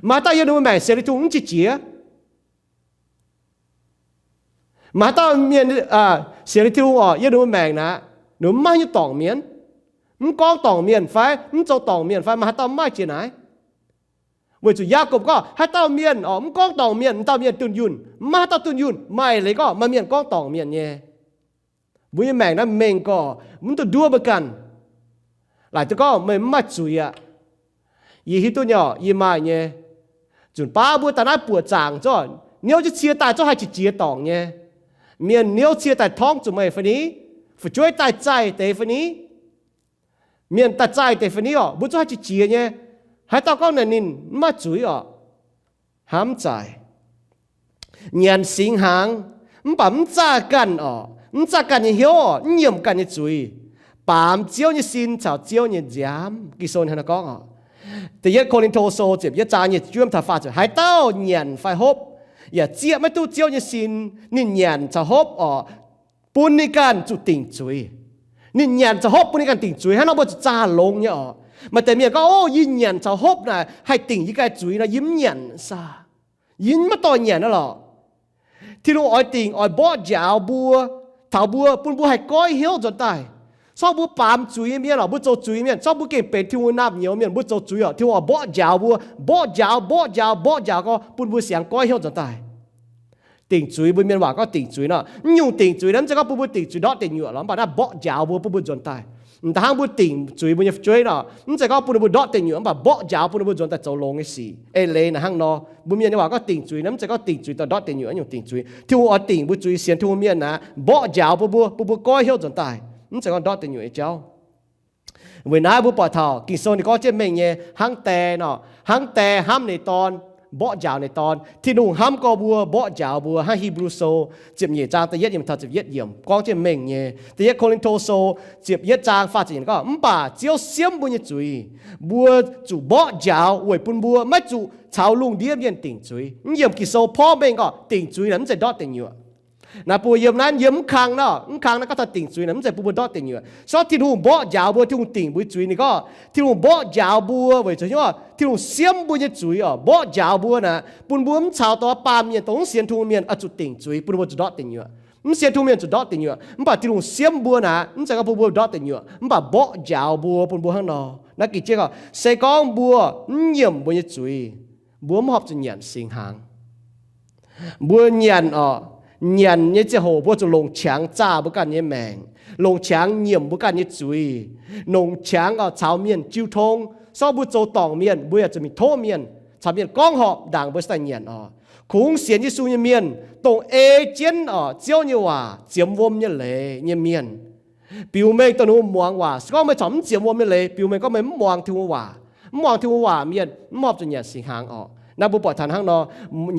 maaih haaix dauh yiem ninh mbuo maengc sienx Tin-Hungh mv qiex jiez? Maaih haaix dauh mienh sienx Tin-Hungh orqc, yiem ninh mbuo maengc naaic, ninh mv maaih nyungc dorngc mienh, mv gorngv dorngc mienh fai mv zoux dorngc mienh fai, maaih haaix dauh mv maaih jiex naaic? Weic zuqc Yaagorpc gorngv, haaix dauh mienh orqc mv gorngv dorngc mienh, m'dauh mienh dunh yunh. Mv maaih haaix dauh dunh yunh. Maaih leiz gorngv maaih mienh gorngv dorngc mienh nyei. Mbuo nyei maengc naaiv mengh gorqv, mv duqv nduov mbuo ganh. Laaic duqv gorngv meih mv maaih zuiz aqv. Yie hiuv duqv nyei orqc, yie maaih nyei. Nzunc baav mbuo daaih naaiv buoqc zaangc zorqv niouv jienv cie daaih zorqv haih qiex jiez dorngc nyei. Mienh niouv cie daaih torngv zuqc meih fai ni? Fu'jueiv daaih zaih deix fai ni? Mienh daaih zaih deix fai ni orqc, mbuo zungv haih qiex jiez nyei. Haaix dauh gorngv naaic ninh mv maaih zuiz orqc? Hnamv zaaic. Nyanc singx hnaangx, mv baac mv zaah ganh orqc, mv zaah ganh nyei hnyouv orqc, mv nyiemc ganh nyei zuiz, baamz Ziouv nyei sin caux Ziouv nyei nziaamv. Ging-Sou hnangv naaiv gorngv orqc. Da'yietv Ko^lin^to Sou ziepc yietv zaang nyic juov taux faah ziepc, haaix dauh nyanc fai hopv yaac zieqv maiv duqv Ziouv nyei sin, ninh nyanc caux hopv orqc, bun ninh ganh zuqc dingc zuiz. Ninh nyanc caux hopv bun ninh ganh dingc zuiz. Hnangv nor mbuo zuqc zaah longx nyei orqc. Maaih deix mienh gorngv, o, yie nyanc caux hopv naaic haih dingc yie ganh zuiz nor, yie mv nyanc saah. Yie maiv dorh nyanc naaiv lorqc. Tin-Hungh oix dingc, oix mborqv njaaux mbuo, taux mbuo, bun mbuo haih goiv hnyouv nzuonx daaih. Zorqv mbuo baamz zuiz nyei mienh orqc, mbuo zoux zuiz nyei mienh, zorqv mbuo gengh benx Tin-Hungh naamh nyouz mienh, mbuo zoux zuiz orqc, Tin-Hungh oix mborqv njaaux mbuo, mborqv njaaux, mborqv njaaux, mborqv njaaux gorngv bun mbuo siang goiv hnyouv nzuonx daaih. Dingc zuiz, mbuo mienh waac gorngv dingc zuiz nor, mv nyungc dingc zuiz naaiv mv zeiz gorngv bun mbuo dingc zuiz ndortv deic nyuoqc lorqc, mv baac naaiv mborqv njaaux mbuo, bun mbuo nzuonx daaih. M'daaih hnangv mbuo dingc zuiz mbuo nyei fu'jueiv nor, mv zeiz gorngv bun ninh mbuo ndortv deic nyuoqc, mv baac mborqv njaaux bun ninh mbuo nzuonx daaih zoux longx nyei sic. Eix leiz naaiv hnangv nor, mbuo mienh nyei waac gorngv dingc zuiz naaiv mv zeiz gorngv dingc zuiz daaih ndortv deic nyuoqc nyungc dingc zuiz. Tin-Hungh oix dingc mbuo zuiz, sienx Tin-Hungh mienh naaiv mborqv njaaux bun mbuo, bun mbuo goiv hnyouv nzuonx daaih, mv zeiz gorngv ndortv deic nyuoqc nyei jauv. Weic naaiv mbuo buatc taux Ging-Sou ninh gorngv jienv mengh nyei, hnangv die nor, hnangv die hnamv ninh nyei dorn, mborqv njaaux ninh nyei dorn. Tin-Hungh hnamv gorx mbuo, mborqv njaaux mbuo. Hnangv Hipv^lu Sou ziepc nyeic zaang da'yietv yiemc taux ziepc yietv yiemc gorngv jienv mengh nyei. Da'yietv Ko^lin^to Sou ziepc yietv zaang faah ziepc yiemc gorngv, mv baac Ziouv siemv mbuo nyei zuiz, mbuo zuqc mborqv njaaux weic bun mbuo maiv zuqc caux lungh ndiev mienh dingc zuiz. Mv yiemc Ging-Sou porv mengh gorngv dingc zuiz naaiv mv zeiz ndortv deic nyuoqc. Naaiv mbuo yiem naaiv, yiem mv kang nor, mv kang naaiv gorngv taux dingc zuiz naaiv mv zeiz bun mbuo ndortv deic nyuoqc. Se gorngv Tin-Hungh mborqv njaaux mbuo, Tin-Hungh dingc mbuo zuiz, ninh gorngv Tin-Hungh mborqv njaaux mbuo weic zuqc hnyouv, Tin-Hungh siemv mbuo nyei zuiz oc, mborqv njaaux mbuo naaiv, bun mbuo mv caux dongh baamh mienh, dongh mv sienx Tin-Hungh mienh oix zuqc dingc zuiz, bun mbuo zuqc ndortv deic nyuoqc. Mv sienx Tin-Hungh mienh zuqc ndortv deic nyuoqc, mv baac Tin-Hungh siemv mbuo naaic, mv zeiz gorngv bun mbuo ndortv deic nyuoqc, mv baac mborqv njaaux mbuo, bun mbuo hnangv nor. Naaiv gih jienv gorngv, se gorngv mbuo mv nyiemc mbuo nyei zuiz, mbuo mv horpc zuqc nyanc singx hnaangx. Mbuo nyanc oc, nyanc nyei ziangh hoc mbuo zuqc longc qangx zaah mbuo ganh nyei maengc, longc qangx nyiemc mbuo ganh nyei zuiz, longc qangx oc caux mienh jiu tong. Se gorngv mbuo zoux dorngc mienh, mbuo yaac zuqc mingh tov mienh, caux mienh gorngv horpc ndaangc mbuo se daaih nyanc oc. Kungx sienx Yesu nyei mienh, dongh ei jienv oc Ziouv nyei waac, ziemx wuom nyei leiz nyei mienh, biux mengh dongh ninh mbuo muangx waac. Se gorngv meih corc mv ziemx wuom nyei leiz, biux mengh gorngv meih mv muangx Tin-Hungh waac. Mv muangx Tin-Hungh waac mienh mv horpc zuqc nyanc singx hnaangx orqc. Naaiv mbuo buatc taux hnangv nor,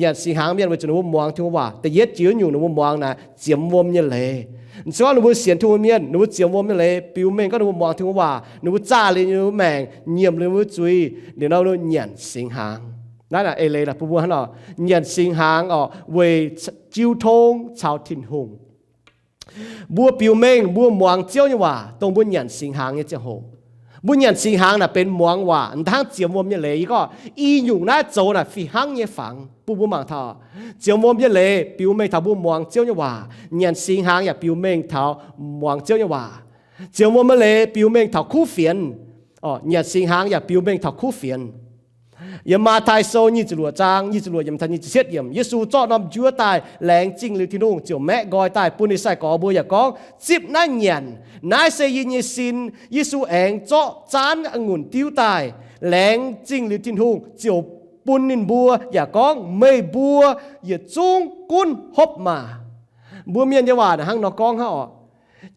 nyanc singx hnaangx mienh weic zuqc ninh mbuo muangx Tin-Hungh waac. Da'yietv jiex nyungc ninh mbuo muangx naaic ziemx wuom nyei leiz. Se gorngv ninh mbuo sienx Tin-Hungh mienh, ninh mbuo ziemx wuom nyei leiz biux mengh gorngv ninh mbuo muangx Tin-Hungh waac, ninh mbuo zaah liuz ninh mbuo maengc, nyiemc liuz ninh mbuo zuiz, liuz nor ninh mbuo nyanc singx hnaangx. Naaiv eix leiz naaic bun mbuo hnangv nor, nyanc singx hnaangx orqc weic jiu tong caux Tin-Hungh. Mbuo biux mengh mbuo muangx Ziouv nyei waac dongh mbuo nyanc singx hnaangx nyei ziangh hoc. Mbuo nyanc singx hnaangx naaic benx muangx waac, m'daaih hnangv ziemx wuom nyei leiz. Yie gorngv i nyungc naaiv zoux naaic fih hnangv nyei fangx bun mbuo mangc taux. Ziemx wuom nyei leiz biux mengh taux mbuo muangx Ziouv nyei waac. Nyanc singx hnaangx yaac biux mengh taux muangx Ziouv nyei waac. Ziemx wuom nyei leiz biux mengh taux kuv fienx. Nyanc singx hnaangx yaac biux mengh taux kuv fienx. Yiem Matv^taai Sou nyic ziepc luoqc zaang, nyic ziepc luoqc yiemc taux nyic ziepc cietv yiemc, Yesu zorqv norm njuov daaih, laengz zingh liuz Tin-Hungh ziouc maeqv nqoi daaih bun ninh sai-gorx mbuo yaac gorngv, zipv naaiv nyanc. Naaiv se yie nyei sin. Yesu aengx zorqv zaanv a'ngunc diuv daaih, laengz zingh liuz Tin-Hungh ziouc bun ninh mbuo yaac gorngv, meih mbuo yietc zungv gunv hopv maah! Mbuo mienh nyei waac naaic hnangv nor gorngv hnangv orqc.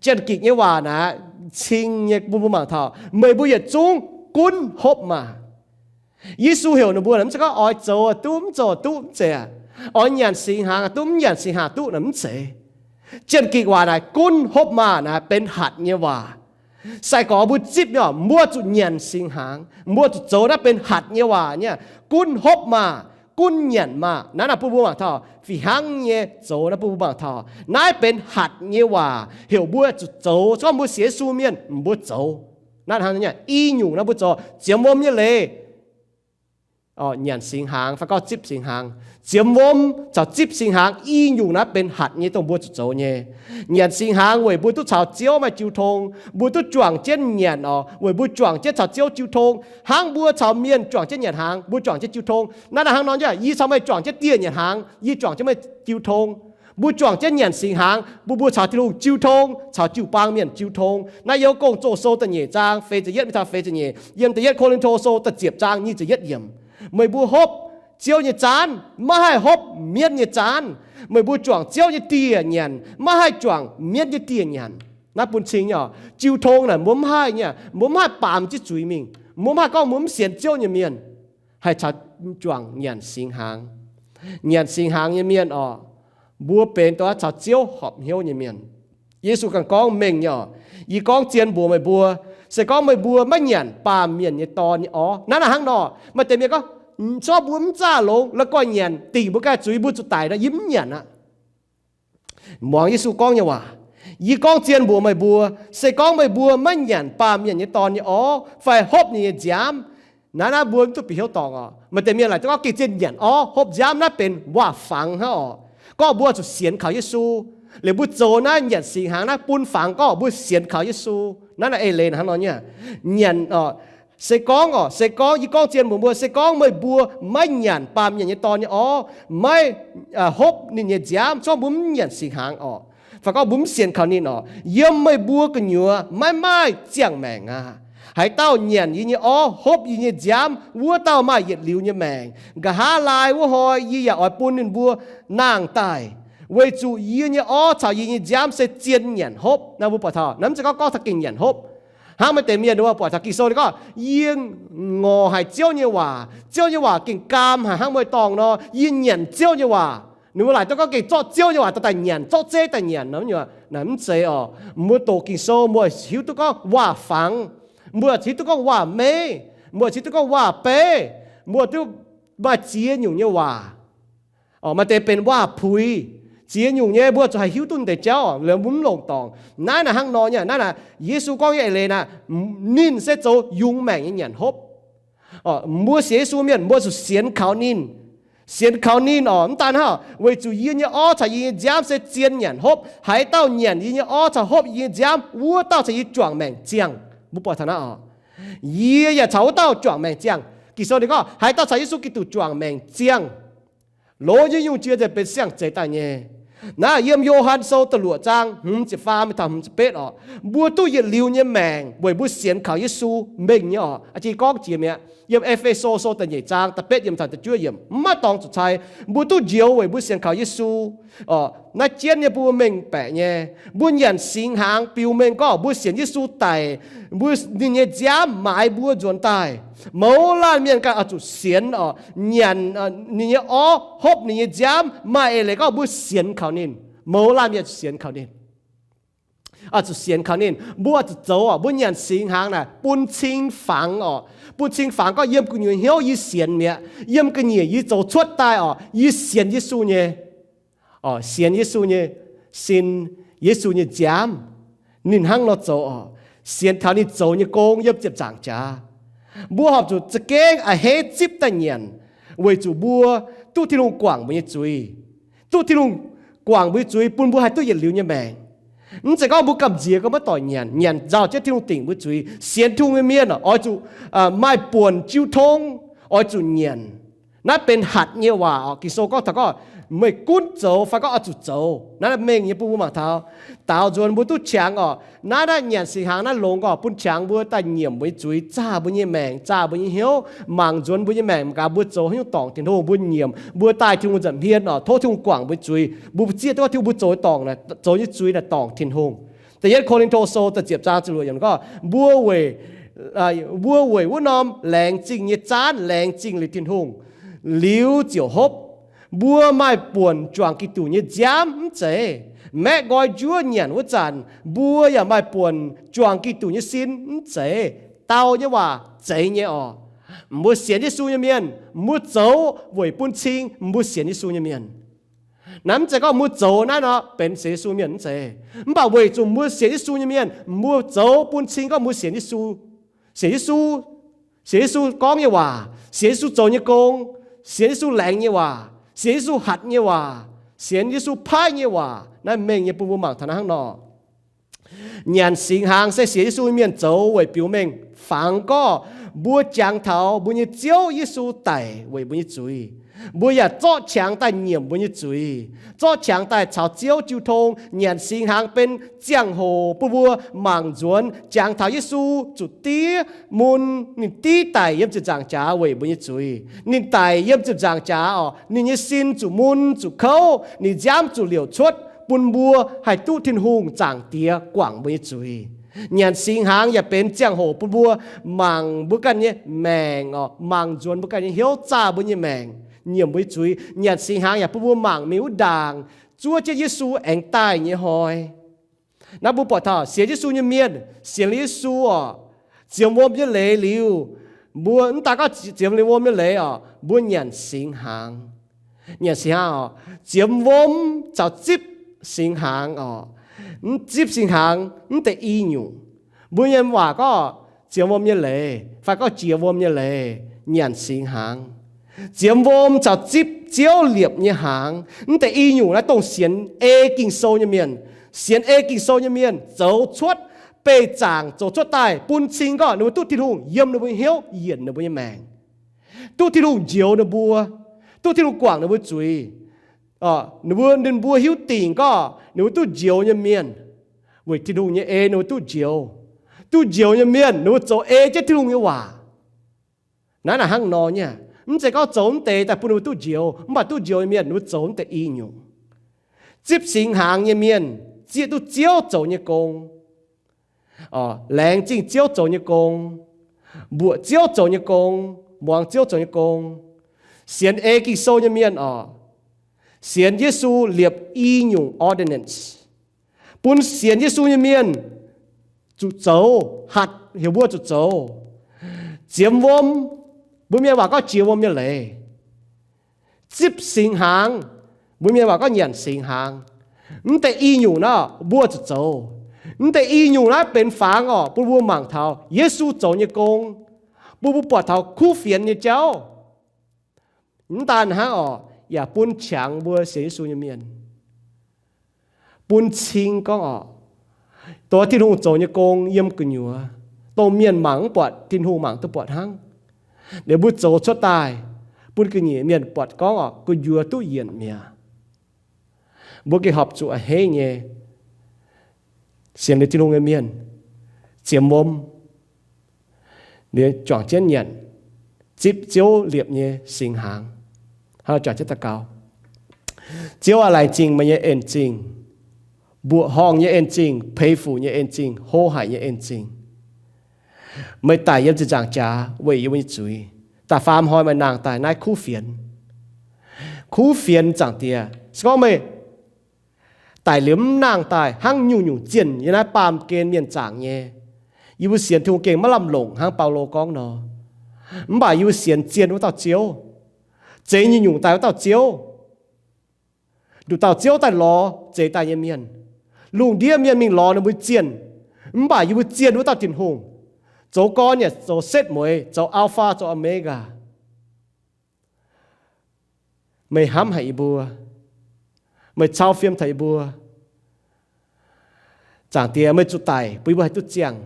Janx-Gikc nyei waac naaic cing nyei bun mbuo mangc taux, meih mbuo yietc zungv gunv hopv maah! Yesu heuc ninh mbuo mv zeiz gorngv oix zoux duqv mv zoux duqv mv zeiz, oix nyanc singx hnaangx duqv mv nyanc singx hnaangx duqv naaic mv zeiz. Janx-Gikc waac naaic gunv hopv maah naaic benx hatc nyei waac. Sai-gorx mbuo zipv nyei, mbuo zuqc nyanc singx hnaangx, mbuo zuqc zoux naaiv benx hatc nyei waac nyei. Gunv hopv maah, gunv nyanc maah. Naaiv naaic bun mbuo mangc taux fih hnangv nyei zoux naaiv bun mbuo mangc taux naaiv benx hatc nyei waac heuc mbuo zuqc zoux. Se gorngv mbuo sienx Yesu mienh mbuo zoux. Naaiv hnangv i nyungc naaiv mbuo zoux ziemx wuom nyei leiz nyanc singx hnaangx fai gorngv zipv singx hnaangx. Ziemx wuom caux zipv singx hnaangx i nyungc naaiv benx hatc nyei dongh mbuo zuqc zoux nyei. Nyanc singx hnaangx weic mbuo duqv caux Ziouv maaih jiu tong. Mbuo duqv juangc jienv nyanc oc, weic mbuo juangc jienv caux Ziouv jiu tong, hnangv mbuo caux mienh juangc jienv nyanc hnaangx mbuo juangc jienv jiu tong. Naaiv hnangv nor, yie caux meih juangc jienv dieh nyanc hnaangx, yie juangc jienv meih jiu tong. Mbuo juangc jienv nyanc singx hnaangx bun mbuo caux Tin-Hungh jiu tong, caux jiu-baang mienh jiu tong. Naaiv yiem Gong-Zoh Sou da'nyeic zaang feix ziepc yietv mingh taux feix ziepc nyeic, yiem da'yietv Ko^lin^to Sou da'ziepc zaang nyic ziepc yietv yiemc. Meih mbuo hopv Ziouv nyei zaanv, maiv haih hopv mienv nyei zaanv. Meih mbuo juangc Ziouv nyei dieh nyanc, maiv haih juangc mienv nyei dieh nyanc. Naaiv bun cing nyei oc. Jiu tong naaic mbuo mv haih nyei, mbuo mv haih baamz jienv zuiz mingh. Mbuo mv haih gorngv mbuo mv sienx Ziouv nyei mienh, haih caux juangc nyanc singx hnaangx. Nyanc singx hnaangx nyei mienh oc, mbuo benx dongh caux Ziouv horpc hnyouv nyei mienh. Yesu ganh gorngv mengh nyei oc, yie gorngv zien mbuox meih mbuo, se gorngv meih mbuo maiv nyanc Baamh Mienh nyei Dorn nyei orv. Naaiv naaic hnangv nor, maaih deix mienh gorngv, se gorngv mbuo mv zaah longx la'guaih nyanc dingc mbuo ganh zuiz mbuo zuqc daic nor, yie mv nyanc aqv. Muangx Yesu gorngv nyei waac. Yie gorngv zien mbuox meih mbuo, se gorngv meih mbuo maiv nyanc Baamh Mienh nyei Dorn nyei orv fai hopv ninh nyei nziaamv, naaiv naaiv mbuo mv duqv bieqc hnyouv dorngc oc. Maaih deix mienh laaic gorngv gengh zien nyanc orv hopv nziaamv naaiv benx waac-fangx hnangv oc. Gorngv mbuo zuqc sienx kaux Yesu. Liuz mbuo zoux naaiv nyanc singx hnaangx naaiv bun fangx gorngv mbuo sienx kaux Yesu. Naaiv naaiv eix leiz hnangv nor nyei. Nyanc oc, Se gorngv orqc, se gorngv, yie gorngv zien mbuox mbuo, se gorngv meih mbuo maiv nyanc baamh mienh nyei dorn nyei orv, maiv hopv ninh nyei nziaamv, se gorngv mbuo mv nyanc singx hnaangx orqc, fai gorngv mbuo mv sienx kaux ninh orqc, yiem meih mbuo gu'nyuoz maiv maaih ziangh maengc aqv. Haaix dauh nyanc yie nyei orv, hopv yie nyei nziaamv, wuov dauh maaih yietc liuz nyei maengc. Nqa'haav laai wuov hnoi yie yaac oix bun ninh mbuo nangh daaih, weic zuqc yie nyei orv caux yie nyei nziaamv se zien nyanc hopv. Naaiv mbuo buatc taux, naaiv mv zeiz gorngv gorngv taux gengh nyanc hopv. Hnangv maaih deix mienh mbuo buatc taux Ging-Sou ninh gorngv, yie ngorc haic Ziouv nyei waac, Ziouv nyei waac gengh gaam haic hnangv mueiz-dorngh nor, yie nyanc Ziouv nyei waac. Ninh mbuo laaic duqv gorngv gengh zorqv Ziouv nyei waac daaih nyanc, zorqv zeiv daaih nyanc nor, naaiv mv zeiz orqc. Mbuo doqc Ging-Sou mbuo hiuv duqv gorngv waac-fangx, mbuo hiuv duqv gorngv waac-meiv, mbuo hiuv duqv gorngv waac-beiv, mbuo duqv maaih ziex nyungc nyei waac. Maaih deix benx waac-puix. Ziex nyungc nyei mbuo zuqc haih hiuv duqv deix jauv, liuz mbuo mv longc dorngc. Naaiv naaic hnangv nor nyei, naaiv naaic Yesu gorngv nyei eix leiz naaic, ninh se zoux yungz maengc nyei nyanc hopv. Mbuo sienx Yesu mienh mbuo zuqc sienx kaux ninh. Sienx kaux ninh orqc, mv daan hnangv, weic zuqc yie nyei orv caux yie nyei nziaamv se zien nyanc hopv. Haaix dauh nyanc yie nyei orv caux hopv yie nyei nziaamv, wuov dauh caux yie juangc maengc ziangh. Mbuo buatc taux naaiv orqc, yie yaac caux wuov dauh juangc maengc ziangh. Ging-Sou ninh gorngv haaix dauh caux Yesu Giduc juangc maengc ziangh, loz nyei yungh jiex nzengc benx siang-zeix daaih nyei. Naaiv yiem Yo^han Sou da'luoqc zaang hmz ziepc faam mingh taux hmz ziepc betv orqc, mbuo duqv yietc liuz nyei maengc weic mbuo sienx kaux Yesu mengh nyei orqc. Jiex gorngv jiex mi'aqv, yiem E^fe^so Sou da'nyeic zaang da'betv yiemc taux da'juov yiemc, mv maaih dorngx zuqc cai. Mbuo duqv njoux weic mbuo sienx kaux Yesu. Naaiv jienv nyei mbuo mengh baeqc nyei, mbuo nyanc singx hnaangx biux mengh gorngv mbuo sienx Yesu daic, mbuo, ninh nyei nziaamv maaiz mbuo nzuonx daaih. Mouz laanh mienh ganh oix zuqc sienx orqc, nyanc ninh nyei orv, hopv ninh nyei nziaamv, maaih eix leiz gorngv mbuo sienx kaux ninh. Mouz laanh mienh zuqc sienx kaux ninh. Zuqc sienx kaux ninh, mbuo zuqc zoux orqc. Mbuo nyanc singx hnaangx naaic bun cing fangx orqc. Bun cing fangx gorngv yiem gu'nyuoz hnyouv yie sienx mi'aqv, yiem ga'nyiec yie zoux cuotv daaih orqc, yie sienx Yesu nyei. Sienx Yesu nyei sin, Yesu nyei nziaamv, ninh hnangv nor zoux orqc. Sienx taux ninh zoux nyei gong yiem ziepc nzaangc jaax. Mbuo horpc zuqc za'gengh a'hneiv zipv daaih nyanc, weic zuqc mbuo duqv Tin-Hungh guangc mbuo nyei zuiz. Duqv Tin-Hungh guangc mbuo nyei zuiz bun mbuo haih duqv yietc liuz nyei maengc. Mv zeiz gorngv mbuo gamh nziex gorngv maiv doic nyanc. Nyanc nzauh jienv Tin-Hungh dingc mbuo zuiz. Sienx Tin-Hungh nyei mienh oix zuqc maaih buonc jiu tong, oix zuqc nyanc. Naaiv benx hatc nyei waac orqc. Ging-Sou gorngv taux gorngv meih gunv zoux fai gorngv oix zuqc zoux. Naaiv mengh nyei bun mbuo mangc taux. Daaux nzuonx mbuo duqv qangx orqc. Naaiv, naaiv nyanc singx hnaangx naaiv longx orqc, bun qangx mbuo daaih nyiemc mbuo nyei zuiz, zaah mbuo nyei maengc, zaah mbuo nyei hnyouv, mangc nzuonx mbuo nyei maengc, mangc gaax mbuo zoux haaix nyungc dorngc Tin-Hungh, mbuo nyiemc, mbuo daaih Tin-Hungh nza'hmien orqc, tov Tin-Hungh guangc mbuo nyei zuiz. Mbuo zieqv duqv Tin-Hungh, mbuo zoux nyei dorngc, zoux nyei zuiz naaic dorngc Tin-Hungh. Da'yietv Ko^lin^to Sou da'ziepc zaang ziepc luoqc yiemc gorngv, mbuo weic, mbuo weic wuov norm laengz zingh nyei zaanv laengz zingh liuz Tin-Hungh, liuz ziouc hopv. Mbuo maaih buonc juangc Giduc nyei nziaamv mv zeiz? Maeqv nqoi njuov nyanc wuov zanc, mbuo yaac maaih buonc juangc Giduc nyei sin mv zeiz? Dau nyei waac zeiz nyei orqc. Mbuo sienx Yesu nyei mienh, mbuo zoux weic bun cing mbuo sienx Yesu nyei mienh. Naaiv mv zeiz gorngv mbuo zoux naaiv nor benx sienx Yesu mienh, mv zeiz. Mv baac weic zuqc mbuo sienx Yesu nyei mienh, mbuo zoux bun cing gorngv mbuo sienx Yesu. Sienx Yesu, sienx Yesu gorngv nyei waac, sienx Yesu zoux nyei gong, sienx Yesu laengz nyei waac, sienx Yesu hatc nyei waac, sienx Yesu paaiv nyei waac. Naaiv mengh nyei bun mbuo mangc taux naaiv hnangv nor. Nyanc singx hnaangx se sienx Yesu nyei mienh zoux weic biux mengh fangx gorngv mbuo jangx taux mbuo nyei Ziouv Yesu daic weic mbuo nyei zuiz. Mbuo yaac zorqv qangx daaih nyiemc mbuo nyei zuiz, zorqv qangx daaih caux Ziouv jiu tong. Nyanc singx hnaangx benx ziangh hoc bun mbuo mangc nzuonx jangx taux Yesu zuqc diev mun. Ninh div daic yiem ziepc nzaangc jaax weic mbuo nyei zuiz. Ninh daic yiem ziepc nzaangc jaax orqc, ninh nyei sin zuqc mun zuqc kouv, ninh nziaamv zuqc liouc cuotv bun mbuo haih duqv Tin-Hungh Zaangc Diex guangc mbuo nyei zuiz. Nyanc singx hnaangx yaac benx ziangh hoc bun mbuo mangc mbuo ganh nyei maengc orqc, mangc nzuonx mbuo ganh nyei hnyouv, zaah mbuo nyei maengc, nyiemc mbuo nyei zuiz. Nyanc singx hnaangx yaac bun mbuo mangc mingh wuov ndaangc zuov jienv Yesu aengx daaih nyei hnoi. Naaiv mbuo buatc taux sienx Yesu nyei mienh, sienx liuz Yesu orqc, ziemx wuom nyei leiz liuz, mbuo mv daan gorngv ziemx liuz wuom nyei leiz orqc, mbuo nyanc singx hnaangx. Nyanc singx hnaangx orqc, ziemx wuom caux zipv singx hnaangx orqc. Mv zipv singx hnaangx mv deix i nyungc. Mbuo nyei waac gorngv ziemx wuom nyei leiz fai gorngv jiex wuom nyei leiz, nyanc singx hnaangx. Ziemx wuom caux zipv Ziouv liepc nyei hnaangx. Mv deix i nyungc naaiv dongh sienx ei Ging-Sou nyei mienh. Sienx ei Ging-Sou nyei mienh zoux cuotv beih zaangc zoux cuotv daaih bun cing gorngv ninh mbuo duqv Tin-Hungh yiem ninh mbuo hnyouv yienc ninh mbuo nyei maengc, duqv Tin-Hungh njoux ninh mbuo, duqv Tin-Hungh guangc ninh mbuo zuiz. Ninh mbuo, ninh mbuo hiuv dingc gorngv ninh mbuo duqv njoux nyei mienh, weic Tin-Hungh nyei ei ninh mbuo duqv njoux. Duqv njoux nyei mienh ninh mbuo zoux ei jienv Tin-Hungh nyei waac. Naaiv naaic hnangv nor nyei aqv. Mv zeiz gorngv zoux mv deix daaih bun ninh mbuo duqv njoux, mv baac duqv njoux nyei mienh ninh mbuo zoux mv deix i nyungc. Zipv singx hnaangx nyei mienh zieqv duqv Ziouv zoux nyei gong, laengz zingh Ziouv zoux nyei gong, mbuoqc Ziouv zoux nyei gong, muangx Ziouv zoux nyei gong. Sienx ei Ging-Sou nyei mienh oc, sienx Yesu liepc i nyungc ordinance, bun sienx Yesu nyei mienh zuqc zoux, hatc heuc mbuo zuqc zoux. Ziemx wuom, mbuo mienh waac gorngv jiex wuom nyei leiz. Zipv singx hnaangx, mbuo mienh waac gorngv nyanc singx hnaangx. Mv deix i nyungc naaiv mbuo zuqc zoux. Mv deix i nyungc naaiv benx fangx oc bun mbuo mangc taux Yesu zoux nyei gong, bun mbuo buatc taux kuv fienx nyei jauv. Mv daan hnangv oc, yaac bun qangx mbuo sienx Yesu nyei mienh, bun cing gorngv oc, dongh Tin-Hungh zoux nyei gong yiem gu'nyuoz, dongh mienh mangc mv buatc, Tin-Hungh mangc duqv buatc hnangv. Liuz mbuo zoux cuotv daaih bun ga'nyiec mienh buatc gorngv oc, gu'nyuoz duqv yienc mi'aqv. Mbuo gengh horpc zuqc a'hneiv nyei sienx liuz Tin-Hungh nyei mienh, ziemx wuom, liuz juangc jienv nyanc, zipv Ziouv liepc nyei singx hnaangx. Hnangv juangc jienv daux gaux. Ziouv aac, laengz zingh meih nyei en-zingh, mbuoqc horngh nyei en-zingh, peix fuc nyei en-zingh, hlo haic nyei en-zingh. Meih daic yiem ziepc nzaangc jaax weic yie mbuo nyei zuiz, da'faam hnoi meih nangh daaih naaiv kuv fienx. Kuv fienx, Zaangc Diex, se gorngv meih daic liuz mv nangh daaih hnangv nyungc-nyungc zienh yiem naaiv baamh gen mienh zaangc nyei, yie mbuo sienx Tin-Hungh gengh maiv lamh longc hnangv Baulo gorngv nor. Mv baac yie mbuo sienx zien wuov dauh Ziouv, zeix nyungc-nyungc daaih wuov dauh Ziouv, nduqc dauh Ziouv daaih lorz zeix daaih nyei mienh. Lungh ndiev mienh mingh lorz ninh mbuo zienh, mv baac yie mbuo zienh wuov dauh Tin-Hungh, zoux gorn yaac zoux setv mueiz, zoux Alpha, zoux Omega. Meih hnamv haic yie mbuo. Meih cau fiem taux yie mbuo. Zaangc Diex, meih zuqc daic bun yie mbuo haih duqv ziangh,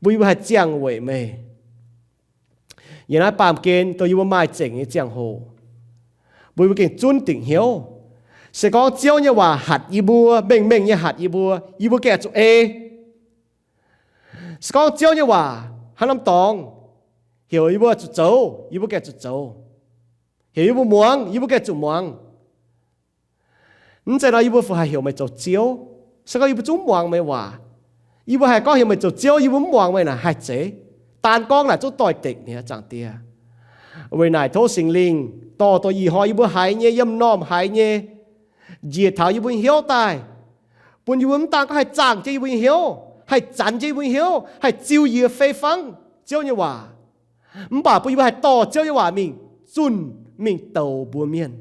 bun yie mbuo haih ziangh weic meih. Yiem naaiv baamh gen dongh yie mbuo maaih zengc nyei ziangh hoc, bun yie mbuo gengh zunv dingc hnyouv. Se gorngv Ziouv nyei waac hatc yie mbuo, mengh mengh nyei hatc yie mbuo, yie mbuo gengh zuqc ei. Se gorngv Ziouv nyei waac hnangv norm dorngx heuc yie mbuo zuqc zoux, yie mbuo gengh zuqc zoux. Heuc yie mbuo muangx, yie mbuo gengh zuqc muangx. Mv zeiz nor yie mbuo fu haih heuc meih zoux Ziouv, se gorngv yie mbuo zungv muangx meih waac. Yie mbuo haih gorngv heuc meih zoux Ziouv, yie mbuo mv muangx meih naaic haih zeiz? Daan gorngv naaic zungv doix-dekc mi'aqv, Zaangc Diex. Weic naaic tov Singx Lingh dorh dongh ih hnoi yie mbuo haiz nyei, yiem m'normh haiz nyei, njiec taux yie mbuo nyei hnyouv daaih, bun yie mbuo mv daan gorngv haih zaangh jienv yie mbuo nyei hnyouv, haih zanx jienv yie mbuo nyei hnyouv, haih ziux yie fei fangv Ziouv nyei waac, mv baac bun yie mbuo haih dorh Ziouv nyei waac mingh zunh, mingh douc mbuox mienh.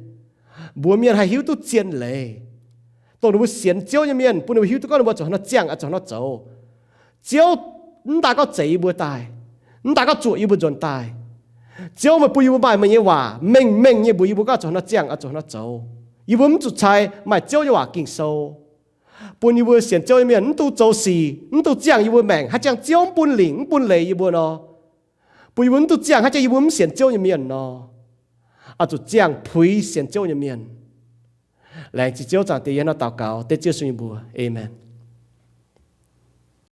Mbuox mienh haih hiuv duqv zien leiz, dongh ninh mbuo sienx Ziouv nyei mienh, bun ninh mbuo hiuv duqv gorngv ninh mbuo zuqc haaix nor ziangh, zuqc haaix nor zoux. Ziouv mv daan gorngv zeix yie mbuo daaih, mv daan gorngv zuoqc yie mbuo nzuonx daaih. Ziouv, meih bun yie mbuo maaih meih nyei waac mengh mengh nyei mbuox yie mbuo gorngv zuqc haaix nor ziangh, zuqc haaix nor zoux. Yie mbuo mv zuqc cai maaih Ziouv nyei waac Ging-Sou, bun yie mbuo sienx Ziouv nyei mienh mv dungx zoux sic, mv dungx ziangh yie mbuo maengc hnangv ziangh Ziouv mv bun lingc, mv bun leiz yie mbuo nor. Bun yie mbuo mv dungx ziangh hnangv ziangh yie mbuo mv sienx Ziouv nyei mienh nor. Oix zuqc ziangh puix sienx Ziouv nyei mienh. Laengz zingh Ziouv, Zaangc Diex, yie hnangv nor daux gaux dengv Ziouv Yesu nyei mbuox. Aamen.